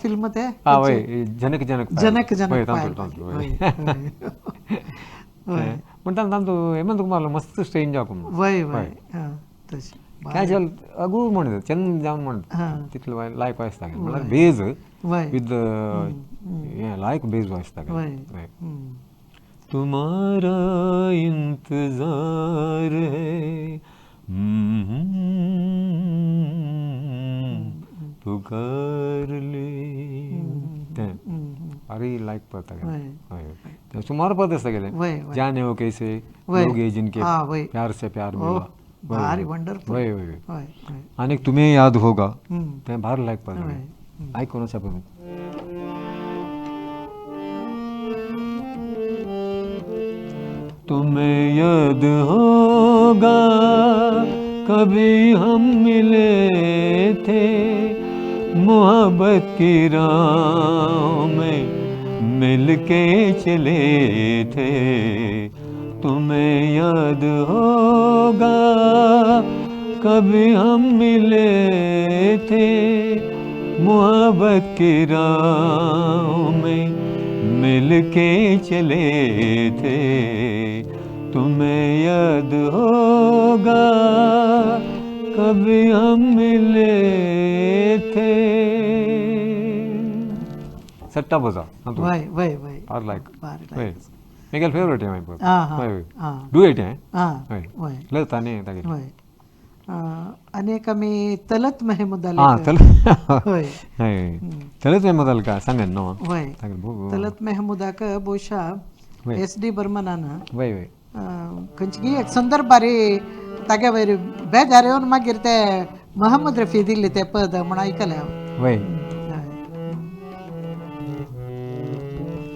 फिल्म ते? हा वय, जनक जनक जनक जनक. म्हणटा तांतू हेमंत कुमार मस्त स्ट्रेन जावं. वय वय. तशें कॅज्युअल अगूर म्हणटा चंद जावन म्हणटा तितलो लायक वॉयस तागेलें, म्हणल्यार बेज विथ हें लायक बेज वॉयस तागेलें. तुम्हारा इंतजार है पुकार ले, तें भारी लायक पद तागेलें. हय, सुमार पद आसा गेलें. जाने वो कैसे लोग ये जिनके प्यार से प्यार मिला, भारी वंडरफुल. वय वय. आनी तुम्हें याद होगा, तें भारी लायक पद आयकून आसा पद. तुम्हें याद होगा कभी हम मिले थे, मोहब्बत की राह में मिल के चले थे, तुम्हें याद होगा कभी हम मिले थे, मोहब्बत की राह में मिल के चले थे, तुम्हें याद होगा कभी हम मिले थे. सट्टा बजा वय वय वय. आर लायक वय मेगेल फेवरेट है. हां डुएट है. हां वय लता न्ही तागेलें. वय. आनी एक आमी तलत मेहमूदाले. हां तलत. हय हय, तलत मेहमूदाले का सांगन न्हू. वय, तलत मेहमूदाक बहुशा एस डी बर्मनान वय वय खंयची एक संदर्भार तागे वयर बेजार येवन मागीर ते मोहम्मद रफी दिल्ले ते पद म्हूण आयकलें हांव. वय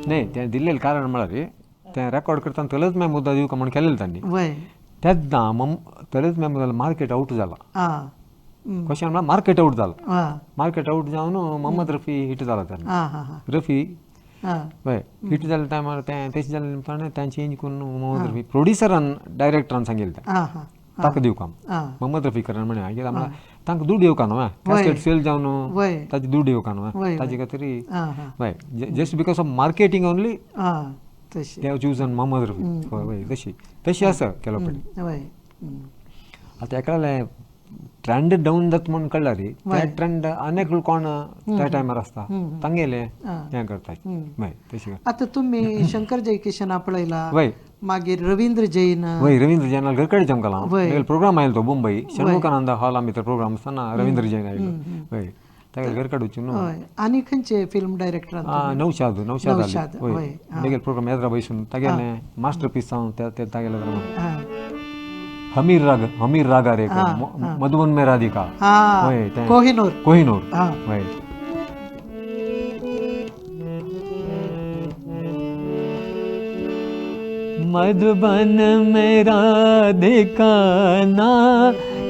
न्ही, तें दिल्लें कारण म्हळ्यार तें रेकॉर्ड करतना तलत मेहमूदा दिवका म्हूण केलेलें तांणी. वय. तेन्ना तलत मेहमूदालो मार्केट आवट जाला. कशें म्हळ्यार मार्केट आवट जाला, मार्केट आवट जावन मोहम्मद रफी हिट जाला तेन्ना. रफी हय हिट जाले टायमार तें तशें जालें निमतान तें चेंज करून मोहम्मद रफी प्रोड्युसरान डायरेक्टरान सांगिल्लें तें ताका दिवका मोहम्मद रफी करण म्हणलें. कित्याक म्हळ्यार तांकां दुड येवका न्हू, कॅसेट सेल जावन ताजी दुड येवका न्हू ताजे खातीर. हय, just because of marketing only they have chosen Mohammed Rafi. हय तशी तशी आसा केलो पडली. आतां एकल्यालें ट्रेंड डावन जाता म्हूण कळ्ळा रे, ते ट्रेंड अनेक कोण त्या टायमार आसता तांगेले हें करता. हय तशें. आतां तुमी शंकर जयकिशना पळयला, वय मागीर रवींद्र जैन. वय, रवींद्र जैनाल घर कडेन जमकाला हांव प्रोग्राम आयलो तो मुंबई षण्मुखानंद हॉला भितर प्रोग्राम आसतना रवींद्र जैन आयलो. वय, तागेले घर कडेन वचून. आनी खंयचे फिल्म डायरेक्टर? नौशाद, नौशाद. वय, तागेले प्रोग्राम येद्रा बैसून तागेले मास्टर पीस हांव तागेले. हमीर राग, हमीर रागा रे, मधुबन में राधिका. वय, कोहिनूर. कोहिनूर. वय. मधुबन में राधिका ना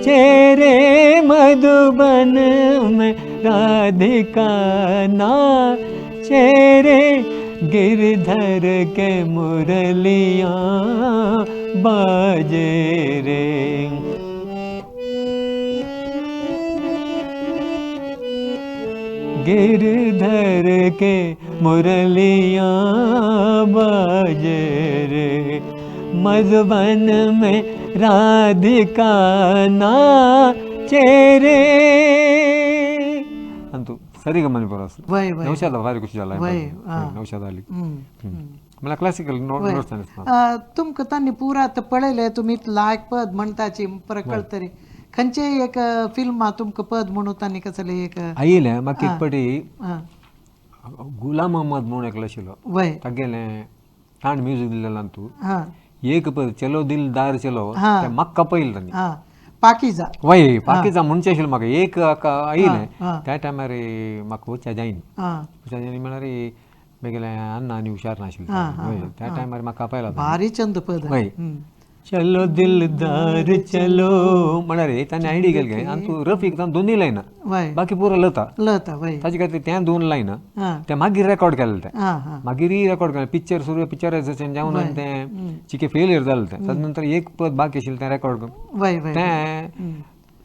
चेरे, मधुबन में राधिका ना चेरे, गिरधर के मुरलियाँ बाजे रे। गिरधर के मुरलियाँ बाजे रे, मधुबन में राधिका नाचे रे। अंतू सरिगमनी बरो वय वय नौशाद भारी खुशी जाला वय, नौशाद आली मला क्लासिकल नोट्स तुमकां तांणी पुरा आतां पळयलें तुमी लायक पद म्हणटाची परत कळतरी खंयचेय एक फिल्मा तुमकां पद म्हणून तांणी कसलें एक आयलें म्हाका एक पटी आं, गुलाम अहमद म्हणून एकलो आशिल्लो वय तागेलें ताण म्युजीक दिलेलें तूं हां एक पद चलो दिलदार चलो हा. तें म्हाका पयलें तांणी हां पाकिजा वय बाकीचा म्हणचे आशिल्लें म्हाका एक आयलें हा. त्या टायमार म्हाका वचच्या जायना हां वचच्या जायना म्हळ्यार मेगेले अण्णा आनी हुशार नाशिल्ले हा, हा, वय त्या टायमार म्हाका पयला भारी चंद पद वय हम्म. चलो दिलदार चलो म्हळ्यार ताणें आयडी केली काय आनी तूं रफीक ताणें दोनूय लायना वय बाकी पुरो लता लता वय ताजे खातीर तें दोन लायना हां तें मागीर रेकॉर्ड केलें तें हां हां मागीरय रेकॉर्ड केलें पिक्चर सुरू पिक्चरायजेशन जावन आनी तें चिके फेलियर जालें तें ताजे नंतर एक पद बाकी आशिल्लें तें रेकॉर्ड वय वय तें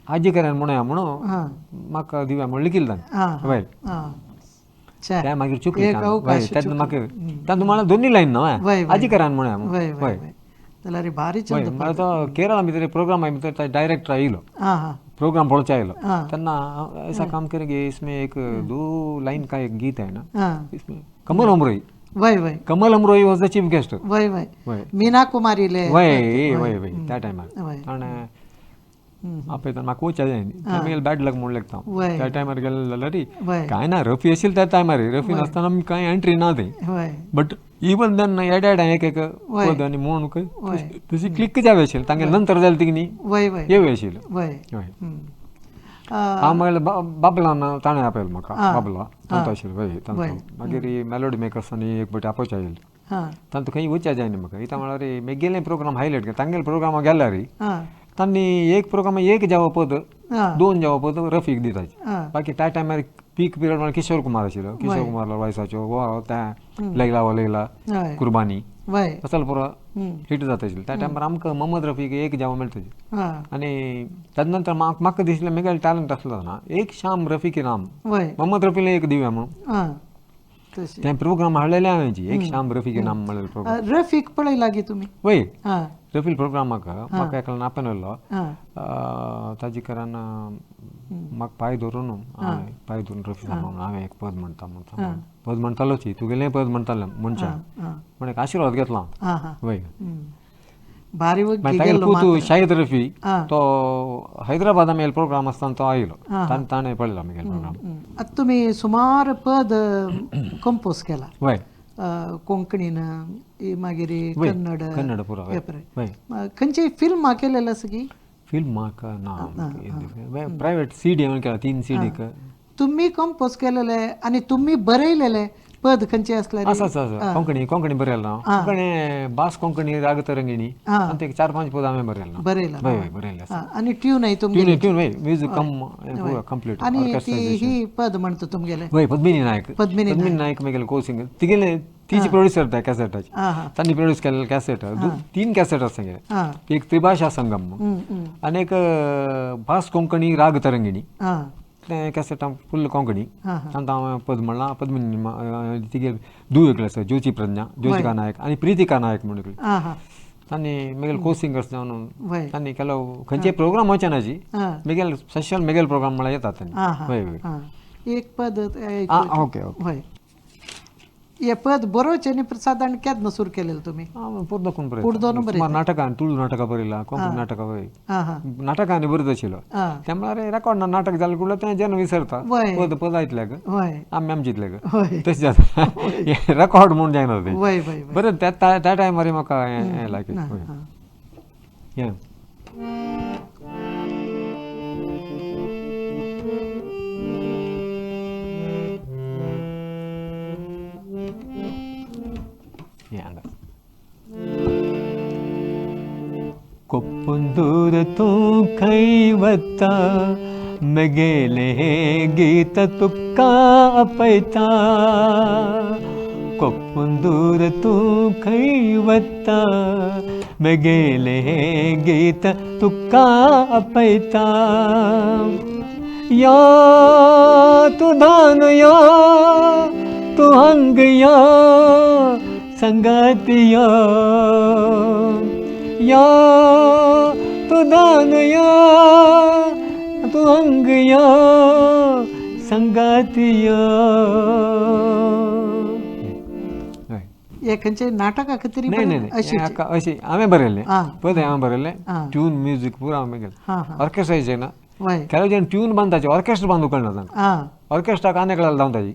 आजी करेन म्हणया म्हणून हां म्हाका दिव्या म्हणून लिखिल्लें ताणें हां वय हां छे तें मागीर चुकलें एक अवकाश वय तेन्ना म्हाका तातूंत म्हणल्यार दोनूय लायन न्हय वय, वय. आजी करान म्हणया वय वय वय जाल्यार भारी वय चंद म्हळ्यार तो केरळा भितर प्रोग्राम भितर डायरेक्टर आयलो हां हां प्रोग्राम पळोवचे आयलो हाँ। तेन्ना ऐसा काम करेंगे इसमें एक दो लाइन का एक गीत है ना हां इसमें कमल अमरोई वय वय Kamal Amrohi was the chief guest वय वय वय मीना कुमारीले वय वय वय त्या टायमार वय ताणें आपयता म्हाका वचच्या जाय न्ही बॅड लक म्हणून लेगता वय त्या टायमार गेले जाल्यार वय कांय ना रफी आशिल्ले त्या टायमार रफी नासतना आमी कांय एंट्री ना थंय वय बट इवन then add एक एक वय. पद आनी म्हूण वय. तशी क्लिक जावे आशिल्लें तांगे नंतर जालें ती न्ही वय वय येवं आशिल्लें वय वय हम्म. हांव मागीर बाबलान ताणें आपयलो म्हाका आं. बाबला तांचो आशिल्लो वय वय. तांचो मागीर मेलोडी मेकर्स आनी एक पटी आपोवचे आयिल्ले हां तांतू खंय वचच्या जायना म्हाका इता म्हळ्यार मेगेले प्रोग्राम हायलायट तांगेले प्रोग्रामा गेल्यार हां तांणी एक प्रोग्राम एक जावो पद हां दोन जावो पद रफीक दिताचे हां बाकी त्या टायमार पीक पिरियड म्हळ्यार किशोर कुमार आशिल्लो किशोर कुमार वयसाच्यो वो त्या लैला वो लैला वय कुर्बानी वय असल पुरो हम्म. हिट जाता आशिल्लें त्या टायमार आमकां मोहम्मद रफीक एक जावो मेळटा हां आनी ताजे नंतर म्हाका दिसलें मेगेलें टॅलंट आसलो ना एक शाम रफीक नाम वय मोहम्मद रफीला एक दिवया म्हणून हां तशी तें प्रोग्राम हाडलेलें हांवें जी एक शाम रफीक नाम म्हणलेलो प्रोग्राम रफीक पळयला गी तुमी वय हां रफील प्रोग्रामाक म्हाका एकल्यान आपयलो हां ताजे कारण म्हाका पांय धरून हांवें पांय धरून रफी साहेब म्हणून हांवें एक पद म्हणटा म्हणटा पद म्हणटालोच तुगेलें पद म्हणटालें मनशान हां म्हण एक आशिर्वाद घेतला हां हां वय हम्म. भारी वग्गी मागीर तागेलो गेल्लो पूत शाहीद रफी आं. तो हैदराबादा मेल प्रोग्राम आसतना तो आयलो आं. ताणें पळयला मागीर प्रोग्राम हम्म. आतां तुमी सुमार पद कंपोज केला वय कोंकणीन मागीर वय कन्नड कन्नड पुरो हे पळय. वय खंयची फिल्मां केलेली आसा की फिल्म म्हाका ना प्रायवेट सी डी हांवें केला 3 सी डी तुम्ही कंपोज केलेले आनी तुम्ही बरयलेले पद खंयचे आसले आसा आसा आसा कोंकणी कोंकणी बरयला हांव कोंकणी भास कोंकणी राग तरंगिणी आं. आनी ते 4-5 पद हांवें बरयला बरयला वय वय बरयले आसा आनी ट्यूनय तुमगेली ट्यून ट्यून वय म्युजीक कम कंप्लीट आनी ती ही पद म्हणटा तुमगेले वय पद्मिनी नायक पद्मिनी पद्मिनी नायक मेगेले को सिंगर तिगेले तिची प्रोड्युसर त्या कॅसेटाची आं हां तांणी प्रोड्यूस केलेले कॅसेट 3 कॅसेट आसा तेंगेले आं एक त्रिभाषा संगम हम्म, हम्म. आनी एक भास कोंकणी राग तरंगिणी आं तें कॅसेट फुल कोंकणी आं हां तांकां हांवें पद म्हणलां पद्मिनी तिगे धूव एकलें आसा ज्योती प्रज्ञा ज्योतिका नायक आनी प्रितिका नायक म्हणून एकली आं हां तांणी मेगेले को सिंगर्स जावन वय तांणी केलो खंयचे प्रोग्राम वचनाची आं मेगेले स्पेशल मेगेले प्रोग्राम म्हळ्यार येतात तांणी आं हां वय वय आं एक पद आं ओके ओके वय हे पद बरोवचें न्ही सादारण केन्ना सुरू केलेलें तुमी हांव पुर्दकून पुर्दोन बरयता सुमार नाटकां तुळू नाटकां बरयलां कोंकणी नाटकां वय आं हां नाटकांनी बरयत आशिल्लो आं ते म्हळ्यार रेकॉर्ड ना नाटक जालें कुडलें तें जन विसरता वय. पद पद आयतल्याक वय आमी आमचीतल्याक वय तशें जाता रेकॉर्ड म्हूण जायना तें वय वय वय बरें त्या त्या टायमार म्हाका हें लायक आं हें हें हांगा कोप्पुंदूर तूं खंय वता मेगेलें हें गीत तुका आपयता कोप्पुंदूर तूं खंय वता मेगेलें हें गीत तुका आपयता या तूं धान या तूं हंग या संगतिया या तूं दान या तूं अंग या संगातियो. हे खंयचे नाटका खातीर? नाही नाही नाही, अशी हांवें बरयल्लें पद, हांवें बरयल्लें, ट्यून म्युजीक पुरो हांवें केलें. ऑर्केस्ट्रा ना ಕೆಲವು जण ट्यून बांदताची, ऑर्केस्ट्रा बांदूंक कळना तांकां. ऑर्केस्ट्राक आनी एकल्याक धांवताची,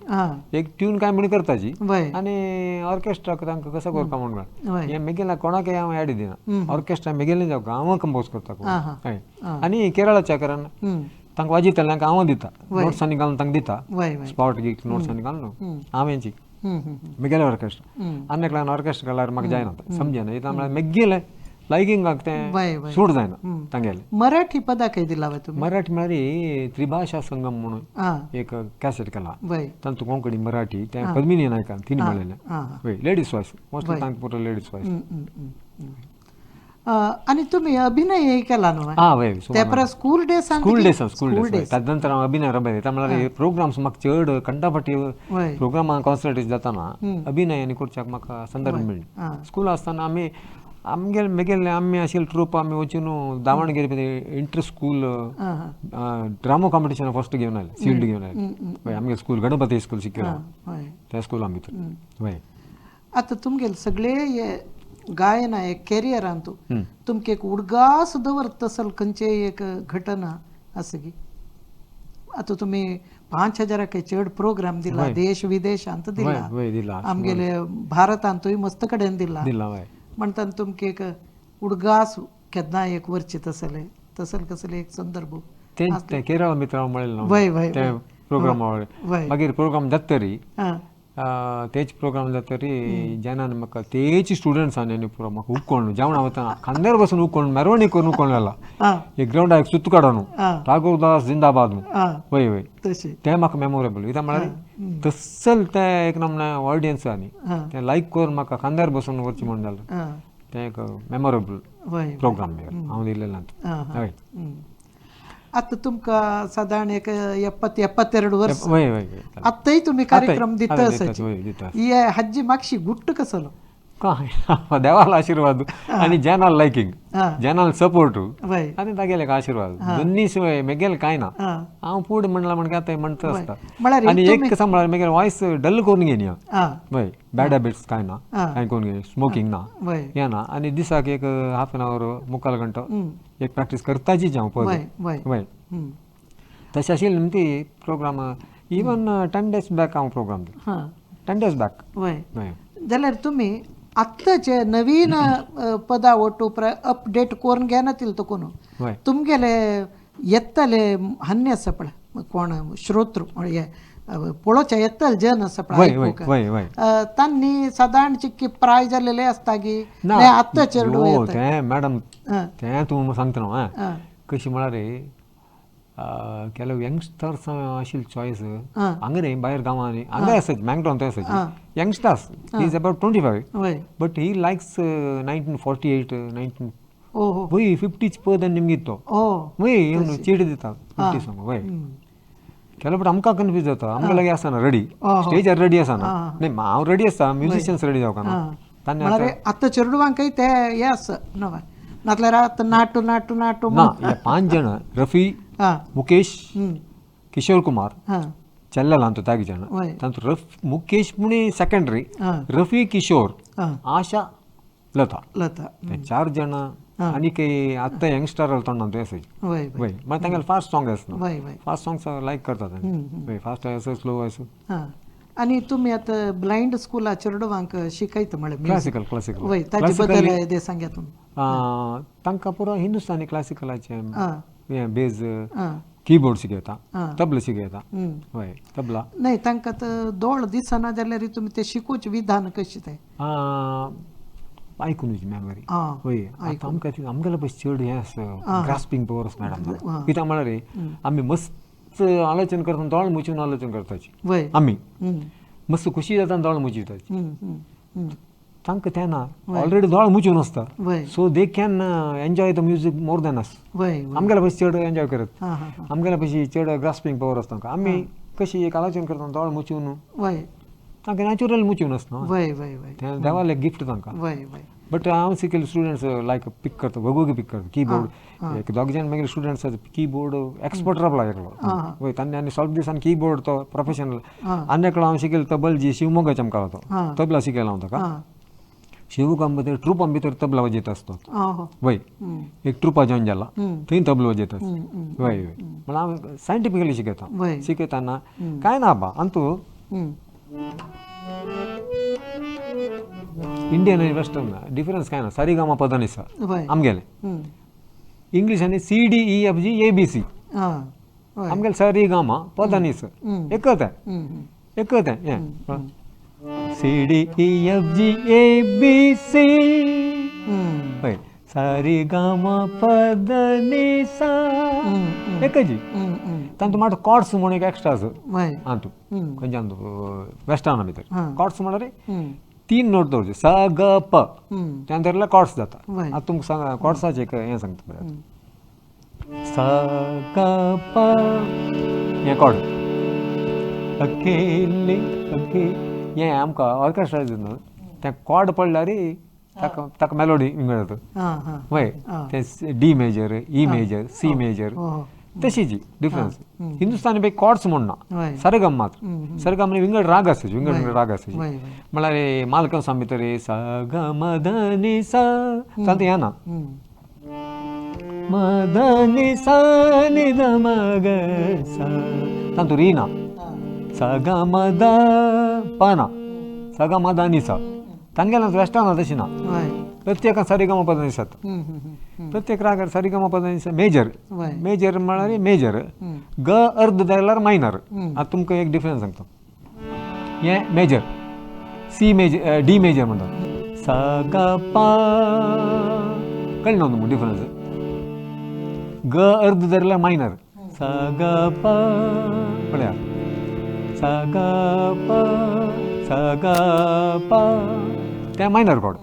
एक ट्यून काय म्हण करताची आनी ऑर्केस्ट्राक तांकां कसो करता म्हूण कळना. हें मेगेल्या कोणाकय हांव एड दिना, ऑर्केस्ट्रा मेगेलें जावं हांव कंपोज करता. हय, आनी केरळाच्या कारण तांकां वाजयतल्यांक हांव दिता नोट्सांनी घालून, तांकां दिता स्पॉट गीक नोट्सांनी घालून हांवेंची मेगेलें ऑर्केस्ट्रा. आनी एकल्यान ऑर्केस्ट्रा घाल्यार म्हाका जायना, समजना. इतना म्हळ्यार मेगेलें लायकिंगाक तें सूट जायना तांगेलें. मराठी पदा खंय दिला तुम्ही? मराठी म्हळ्यार त्रिभाषा संगम म्हणून एक कॅसेट केला, तातूंत कोंकणी मराठी तें पद्मिनी नायकान तिणें म्हणलेलें. वय, लेडीज वॉयस मोस्टली, तांकां पुरो लेडीज वॉयस. आनी तुमी अभिनय केला न्हू? हां वय. ते परस school days? School days, school days. ताजे नंतर हांव अभिनय रबय. म्हळ्यार प्रोग्राम्स म्हाका चड कंटाफाटी प्रोग्रामां कॉन्संट्रेट जाताना अभिनय आनी करच्याक म्हाका संदर्भ मेळ्ळी. स्कूल आसतना आमी आमगेले मेगेले आमी आशिल्ले ट्रूप, आमी वचून Davangere inter school drama competition first घेवन आयले, शिल्ड घेवन आयले. वय, आमगे स्कूल गणपती स्कूल शिकयला त्या स्कुला भितर. वय. आतां तुमगेले सगळे हे गायना एक कॅरियरांत तुमकां एक उडगास दवरत तसल खंयचे एक घटना आसा की? आतां तुमी 5000 चड प्रोग्राम दिला, देश विदेशांत दिला, आमगेले भारतांतूय मस्त कडेन दिला, म्हणटान तुमकां एक उडगास केन्ना एक वरचे तसले तसल कसले एक संदर्भ? ते केरळ मित्र म्हणलें वय वय ते प्रोग्राम, मागीर प्रोग्राम जातरी तेच प्रोग्राम जातरी जेन्ना म्हाका तेच स्टुडंट्सांनी पुरो म्हाका उक्कोण जेवणा वतना खांद्यार बसून उक्कोण मेरवणी करून उक्कोण जाला, एक ग्रावंडार एक सुत्त काडून टागोरदास जिंदाबाद. वय वय, तें म्हाका मेमोरेबल. कित्याक म्हळ्यार तसल तें एक नमूने ऑडियन्स आनी तें लायक करून म्हाका खांद्यार बसून वचचें म्हूण जालें, तें एक मेमोरेबल प्रोग्राम हांव दिलेलें. हय. आतां तुमकां सादारण एक 70-72 वर्स, वय वय, आतांय तुमी कार्यक्रम दिता आसाची, हे हाजी मातशी गुट्ट कसलो? काय देवाला आशीर्वाद आनी जनाल लायकींग, जनाल सपोर्ट आनी तागेले आशीर्वाद, दोन्ही शिवाय मेगेले कांय ना. हांव फूड म्हणला म्हण आतां म्हणटा आसता. आनी एक सांबाळ मेगेले वॉयस डल करून घेनी हांव. वय, बॅड हॅबिट्स कांय ना, कांय करून घेनी, स्मोकींग ना, हें ना. आनी दिसाक एक हाफ एन our मुखाल घंटो एक प्रॅक्टीस करताचीच हांव पद. वय, तशें आशिल्लें न्ही ती प्रोग्राम. इवन 10 days back हांव प्रोग्राम दिलो, 10 days back. वय, जाल्यार तुमी आत्ताचे नवीन पदा ಒಟ್ಟು अपडेट करून घेनातील तो कोण तुमगेले येतले हन्य आसा पळय कोण श्रोतृ हे पळोवच्या येतले जन आसा पळय, तांणी सादारण चिक्की प्राय जाल्लेले आसता की आत्तां चेडूं? तें मॅडम तें तूं सांगता न्हू कशी म्हळ्यार ಕೆಲವು ಯಂಗ್ಸ್ಟರ್ಸ್ आशिल्ले चॉयस हांगा न्ही भायर गांवांनी हांगा आसात, मँगडॉन थंय आसात youngsters, is about 25 but he likes 1948 19 वय 50 पद आनी निमगीत तो वय येवन चीट दिता 50 सॉंग. वय, ಕೆಲವು फावट आमकां कन्फ्यूज जाता, आमकां लागीं आसना रेडी, स्टेजार रेडी आसना. न्ही हांव रेडी आसता, म्युजिशियन्स रेडी जावंक ना. आतां चेडवांकय ते हें आसा नवें, नातल्यार आतां नाटू नाटू नाटू ना. हे 5 जण रफी, मुकेश, किशोर कुमार, चल्लेला अंतु तागी जण तांतु रफ मुकेश मुणी सेकेंडरी, रफी, किशोर, आशा, लता, लता ते 4 जण. आनी काही आतां यंगस्टर तोंडान आसाय. वय, मागीर तांगेले फास्ट सॉंग आसना, फास्ट सॉंग्स लायक करतात. वय, फास्ट आसो स्लो आसो. आनी तुमी आतां ब्लायंड स्कुला चेडवांक शिकयता म्हळ्यार क्लासिकल? क्लासिकल. वय, ताजे बद्दल ते सांग्या तुमी. तांकां पुरो हिंदुस्तानी क्लासिकलाचें हें बेज कीबोर्ड शिकयता, तबला शिकयता. वय, तबला नाही तांकां तर दोळ दिसना जाल्यार तुमी ते शिकोवचें विधान कशें तें? आयकून मेमरी. वय, आतां आमकां आमगेले पयशे चड हें आसा ग्रास्पींग पवर आसा मॅडम. कित्याक म्हळ्यार आमी मस्त आलोचन करतना दोळ मुचून आलोचन करताची, आमी मस्त खुशी जाता दोळ मुचिताची. तांकां तें ना, ऑलरेडी दोळ मुचून आसता, so they can enjoy the music more than us. आमगेले पयशे चड एन्जॉय करत, आमगेले पयशे चड ग्रास्पींग पवर आसता तांकां. आमी कशी एक आलोचन करतना दोळ मुचून, तांकां नॅचरल मुचून आसता, तें देवालें गिफ्ट तांकां. वय वय. बट हांव शिकयले स्टुडंट्स लायक पीक करता, वेगवेगळे पीक करता कीबोर्ड. एक दोग जाण मागीर स्टुडंट्स कीबोर्ड एक्सपर्ट रावला एकलो. वय तान्ने आनी स्वल्प दिसान कीबोर्ड तो प्रोफेशनल. आनी एकलो हांव शिकयलो तबलजी शिवमोगाच्या आमकां तो तबला शिकयला हांव ताका. शिवगाम भितर ट्रुपां भितर तबला वाजयत आसतो. वय एक ट्रुपा जॉयन जाला थंय तबलो वाजयत आसता. वय वय म्हळ्यार हांव सायंटिफिकली शिकयता. शिकयतना कांय ना बा अंतू इंडियन आनी वेस्टर्न डिफरन्स कांय ना. सारीगामा पदानी सा आमगेलें इंग्लीश आनी C D E F G A B C आमगेलें सारीगामा पदानी स एकच आहे एकच आहे हें C D E F G A B C. हय सारीगामा पदनी सा एकच. तातूंत मात कॉर्ड्स म्हणून एक एक्स्ट्रा आसा हातूंत खंयच्या वेस्टर्ना भितर कॉर्ड्स म्हणल्यार तीन नोट दवरचे स ग प त्या धरल्यार कॉर्ड्स जाता. आतां तुमकां सांग कॉर्ड्साचें एक हें सांगता पळयात. स ग प हें कॉर्ड अकेले अके हें आमकां ऑर्केस्ट्रा न्हू तें कॉर्ड पडल्यार ताका ताका मेलोडी विंगड जाता. वय तें D major E major C major तशीच डिफरन्स. हिंदुस्तानी पैकी कॉर्ड्स म्हूण ना सरगम मात्र. सरगम म्हणजे विंगड राग आसाचे विंगड विंगड राग आसाचे. म्हळ्यार मालकंसा भितर स ग म ध नि स तातूंत हें ना म ध नि स नि ध म ग स तातूंत री ना स ग म ध प ना स ग म ध नि स. तांगेलें वेस्टर्ना तशें ना. प्रत्येकान सरिगम पद नि जाता. प्रत्येक रागार सरिगम पद मेजर मेजर म्हळ्यार मेजर ग अर्द जाल्यार मायनर. आतां तुमकां एक डिफरन्स सांगता. हें major C major D major म्हणटात स ग प कळ्ळें न्हू तुमकां डिफरन्स. ग अर्द धरल्यार मायनर स ग प पळया स ग प स ग प तें मायनर कॉर्ड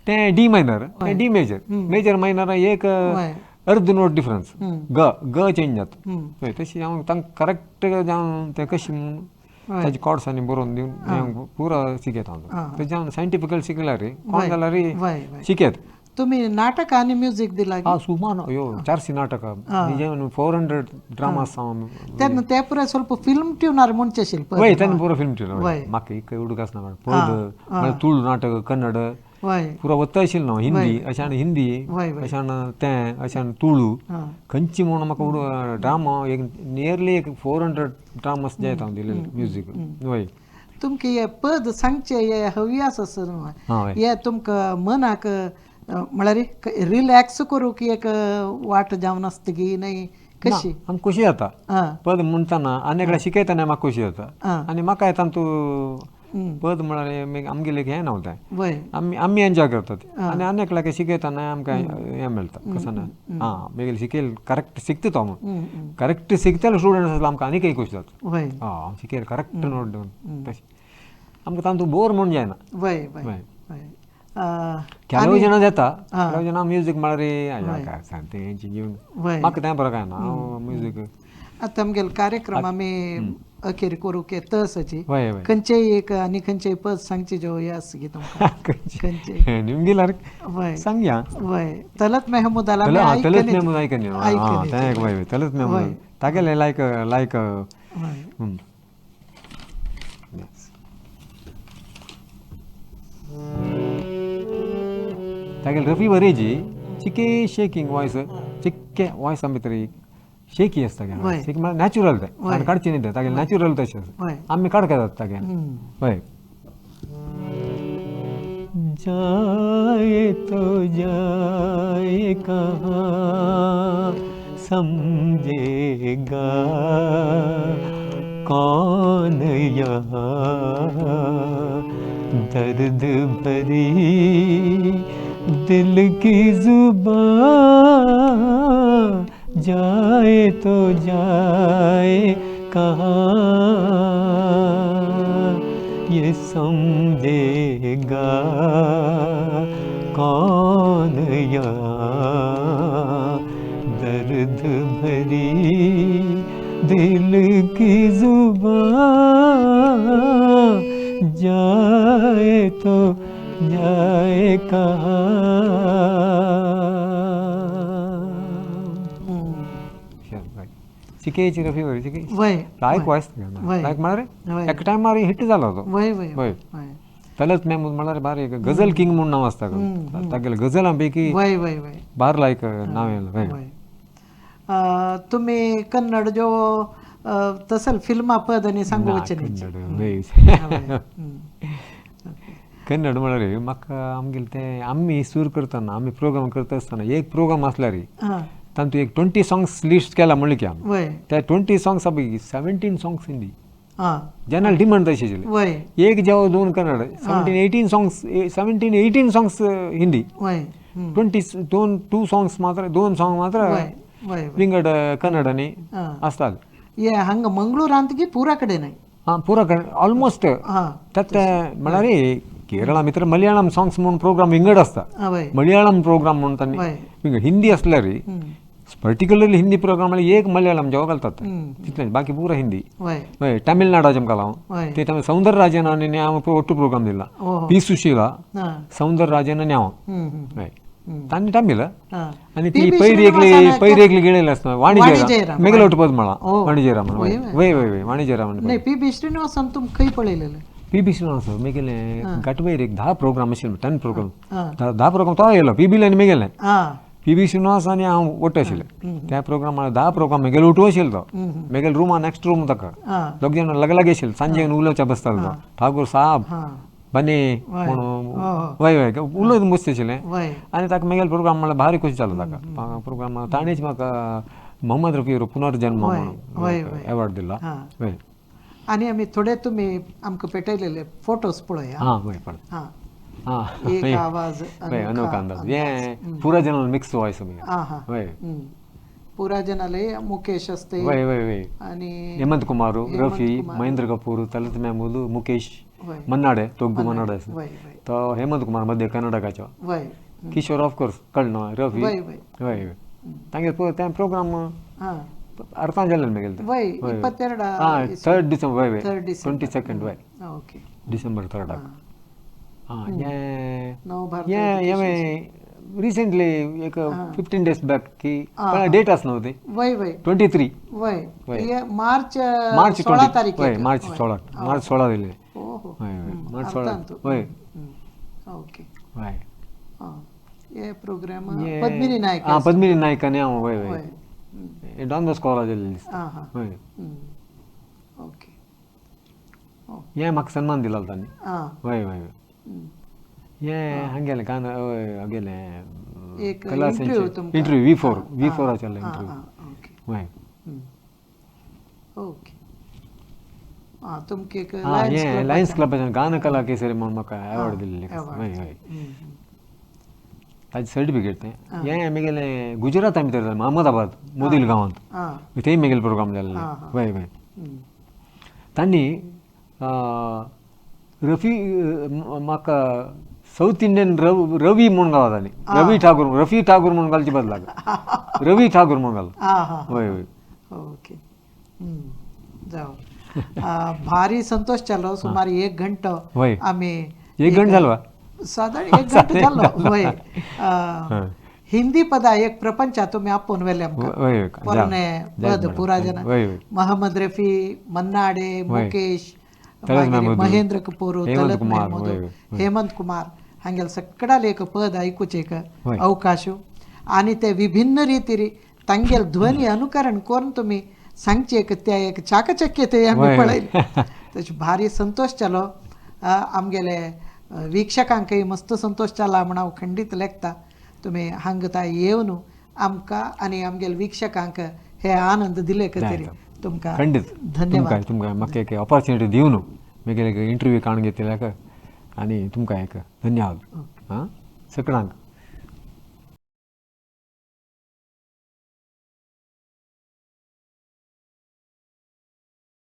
तें डी मायनर तें डी मेजर. मेजर मायनर एक अर्द नोट डिफरन्स ग ग चेंज जाता. हय तशी हांव तांकां करेक्ट जावन तें कशें म्हूण ताजे कॉर्ड्स आनी बरोवन दिवन पुरो शिकयता हांव. तेजें हांव सायंटिफिकल शिकल्यार कोण जाल्यार शिकयत. तुम्ही नाटक आणि म्युझिक दिला? हा सुमार अयो 400 नाटकां निजे 400 ड्रामास हांव. तेन्ना ते पुराय ಸ್ವಲ್ಪ फिल्म ट्युनार म्हणचे शिल्प. वय तेन्ना पुरो फिल्म ट्युनार म्हाका एक उडूक आसना पद म्हळ्यार तुळू नाटक कन्नड पुरो वत्त आशिल्लें न्हू हिंदी अशें आनी हिंदी अशें तें अशें तुळू खंयची म्हूण म्हाका उडू ड्रामा एक नियरली एक 400 ड्रामास जायत हांव दिलेले म्युजीक. वय तुमकां हे पद सांगचे हे हव्यास आसा न्हू हे तुमकां मनाक म्हळ्यार रिलॅक्स करूंक एक वाट जावन आसता की न्हय कशी? आमकां खुशी जाता पद म्हणटना आनी एकल्या शिकयतना म्हाका खुशी जाता आनी म्हाका तातूंत पद म्हळ्यार आमगेलें एक हें न्हू तें आमी आमी एन्जॉय करतात आनी आनी एकल्याक शिकयतना आमकां हें मेळटा कसो ना आं मागीर शिकयल करेक्ट शिकता तो म्हूण करेक्ट शिकतलो स्टुडंट आसल्यार आमकां आनीकय खोशी जाता. हांव शिकयल करेक्ट नोट दिवन तशें आमकां तातूंत बोर म्हूण जायना. वय वय ಕೆಲವು ಜನ जाता ಕೆಲವು ಜನ म्युजीक म्हळ्यार काय सांगते हेंची घेवन म्हाका तें बरो काय ना हांव म्युजीक. आतां आमगेलो कार्यक्रम आमी अखेर करूंक तसची खंयचेय एक आनी खंयचेय पद सांगचे ज्यो हे आसा की तुमकां खंयचे निमगेल्यार सांगया. वय तलत मेहमूदाला तलत मेहमूद आयकनी तें एक वय तलत मेहमूद तागेलें लायक लायक तागेले रफी बरेजी चिके शेकिंग वॉयस चिक्के वॉयसा भितर शेकी आसता शेकी म्हळ्यार नॅचुरल तें आनी काडचें न्ही तें तागेलें नॅचुरल तशें आसा आमी काडका जाता तागेलें. हय जाए तो जाए कहाँ समझेगा कौन यहाँ दर्द भरी दिल की जुबान जाए तो जाए कहाँ ये समझेगा कौन यहाँ दर्द भरी दिल की जुबान जाए तो जाए कहा। चिकेची रफी वय चिके वय लायक वॉयस लायक म्हळ्यार एका टायमार हिट जालो तो। वय वय वय तलत मेहमूद म्हळ्यार बारी गझल किंग म्हूण नांव आसता तागेले गझलां पैकी वय वय वय बार लायक नांव येयलें। वय तुम्ही कन्नड जो तसल फिल्मा पद आनी सांगू वचनी कन्नड म्हळ्यार म्हाका आमगेले ते आमी सूर करतना आमी प्रोग्राम करता आसतना एक प्रोग्राम आसल्यार तातूंत एक 20 सॉंग्स लिस्ट केला म्हणलें की आमी त्या 20 songs 17 songs Hindi general demand तशी आशिल्ली। एक जेव 2 Kannada 17-18 songs 17-18 songs Hindi 22 songs मात्र 2 सॉंग मात्र विंगड कन्नड आनी आसताले। हांगा मंगळूरांत की पुरा कडेन हां पुरा कडेन ऑलमोस्ट त्यात म्हळ्यार केरळा भितर मलयाळम सॉंग्स म्हणून प्रोग्राम विंगड आसता मलयाळम प्रोग्राम म्हणून तांणी विंगड हिंदी आसल्यार पर्टिक्युलरली हिंदी प्रोग्राम म्हळ्यार एक मलयाळम जेव्हा घालतात तितलें बाकी पुरा हिंदी। हय तमिळनाडाचे घाला हांव ते तमिळ सौंदर राजन आनी हांव ಒಟ್ಟು प्रोग्राम दिला पी सुशीला सौंदर राजन आनी हांव हय तांणी तमिळ आनी ती पयर एकली पयर एकली गेलेली आसता वाणिज्य मेगेले ಒಟ್ಟು पद म्हळा वाणिज्यराम वय वय वय वाणिज्यराम। नाही पी बी श्रीनिवासान तुम खंय पळयलेले? पी बी श्रीनिवास मेगेले घाटवयर एक 10 प्रोग्राम आशिल्ले 10 प्रोग्राम 10 प्रोग्राम तो येयलो पी बील आनी मेगेले पी बी श्रीनिवास आनी हांव ಒಟ್ಟು आशिल्ले त्या प्रोग्राम 10 प्रोग्राम मेगेले ಒಟ್ಟು आशिल्लो तो मेगेले रुमा नेक्स्ट रूम ताका दोग जाण लगे आशिल्ले सांजे उलोवच्या बसतालो तो ठाकूर साहब बने म्हणून वय वय उलोवत मस्त आशिल्लें आनी ताका मेगेले प्रोग्राम म्हळ्यार भारी खोशी जालो ताका प्रोग्राम ताणेच म्हाका मोहम्मद रफी पुनर्जन्म म्हणून एवॉर्ड दिला। वय आनी आमी थोडे तुमी आमकां पेटयलेले फोटोज पळोवया। हां वय पळय हां एक आवाज अनोखा अंदाज हे पुरा जनरल मिक्स वॉयस। हां वय पुरा जनाले मुकेश असते वय वय वय आणि हेमंत कुमार रफी महेंद्र कपूर तलत महमूद मुकेश मन्नाडे तोग्गू मन्नाडे तो हेमंत कुमार मध्ये कर्नाटकाचो वय किशोर ऑफकोर्स कळनो रफी वय वय वय वय तांगे ते प्रोग्राम अर्थान जालें मेगेले वय 22 हां 3 डिसेंबर वय वय 22 वय ओके डिसेंबर 3 हां हे हे रिसेंटली एक 15 डेज बॅक की डेट आस नव्हती वय वय 23 वय हे मार्च 16 तारीख वय मार्च 16 मार्च 16 दिले वय वय मार्च 16 वय ओके वय हां हे प्रोग्राम पद्मिनी नायक हां पद्मिनी नायक आनी हांव वय वय हे डॉन बॉस्को कॉलेज हां हां वय ओके हे म्हाका सन्मान दिला तांणी हां वय वय हे हांगेलें कान हांगेलें एक इंटरव्यू इंटरव्यू V4 आशिल्लें इंटरव्यू वय ओके हां तुमकां एक हें लायन्स क्लबाच्यान गान कला केसरी म्हणून म्हाका एवॉर्ड दिल्लें वय वय ताजें सर्टिफिकेट तें हें मेगेलें गुजराता भितर जालें अहमदाबाद मोदील गांवांत थंय मेगेले प्रोग्राम जाल्ले वय वय तांणी रफी म्हाका साऊथ इंडियन रवी म्हूण गांवात आनी रवी ठाकूर रफी ठाकूर म्हूण घालचे बदलाक रवी ठाकूर म्हूण घाल वय वय ओके जावं भारी संतोष जालो सुमार 1 घंटो आमी 1 घंटो जालो सादारण 1 घंटो जालो वय हिंदी पदा एक प्रपंचा तुमी आपोवन व्हेले आमकां पोरणे पद पुरा जन मोहम्मद रफी मन्नाडे मुकेश महेंद्र कपूर तलत महमूद हेमंत कुमार हांगेले सगळ्याले एक पद आयकुचें एक अवकाश आनी ते विभिन्न रितीरी तांगेले ध्वनी अनुकरण करून तुमी सांगचे एक त्या एक चाकचक्यते आमी पळयली तशें भारी संतोश जालो आमगेले वीक्षकांकय मस्त संतोष जाला म्हण हांव खंडीत लेखता तुमी हांगा येवन आमकां आनी आमगेले वीक्षकांक हे आनंद दिले खातीर तुमकां खंडीत धन्यवाद। तुमकां म्हाका एक ऑपॉर्च्युनिटी दिवन मेगेले एक इंटरव्यू काडून घेतल्याक आनी तुमकां एक धन्यवाद हां सगळ्यांक।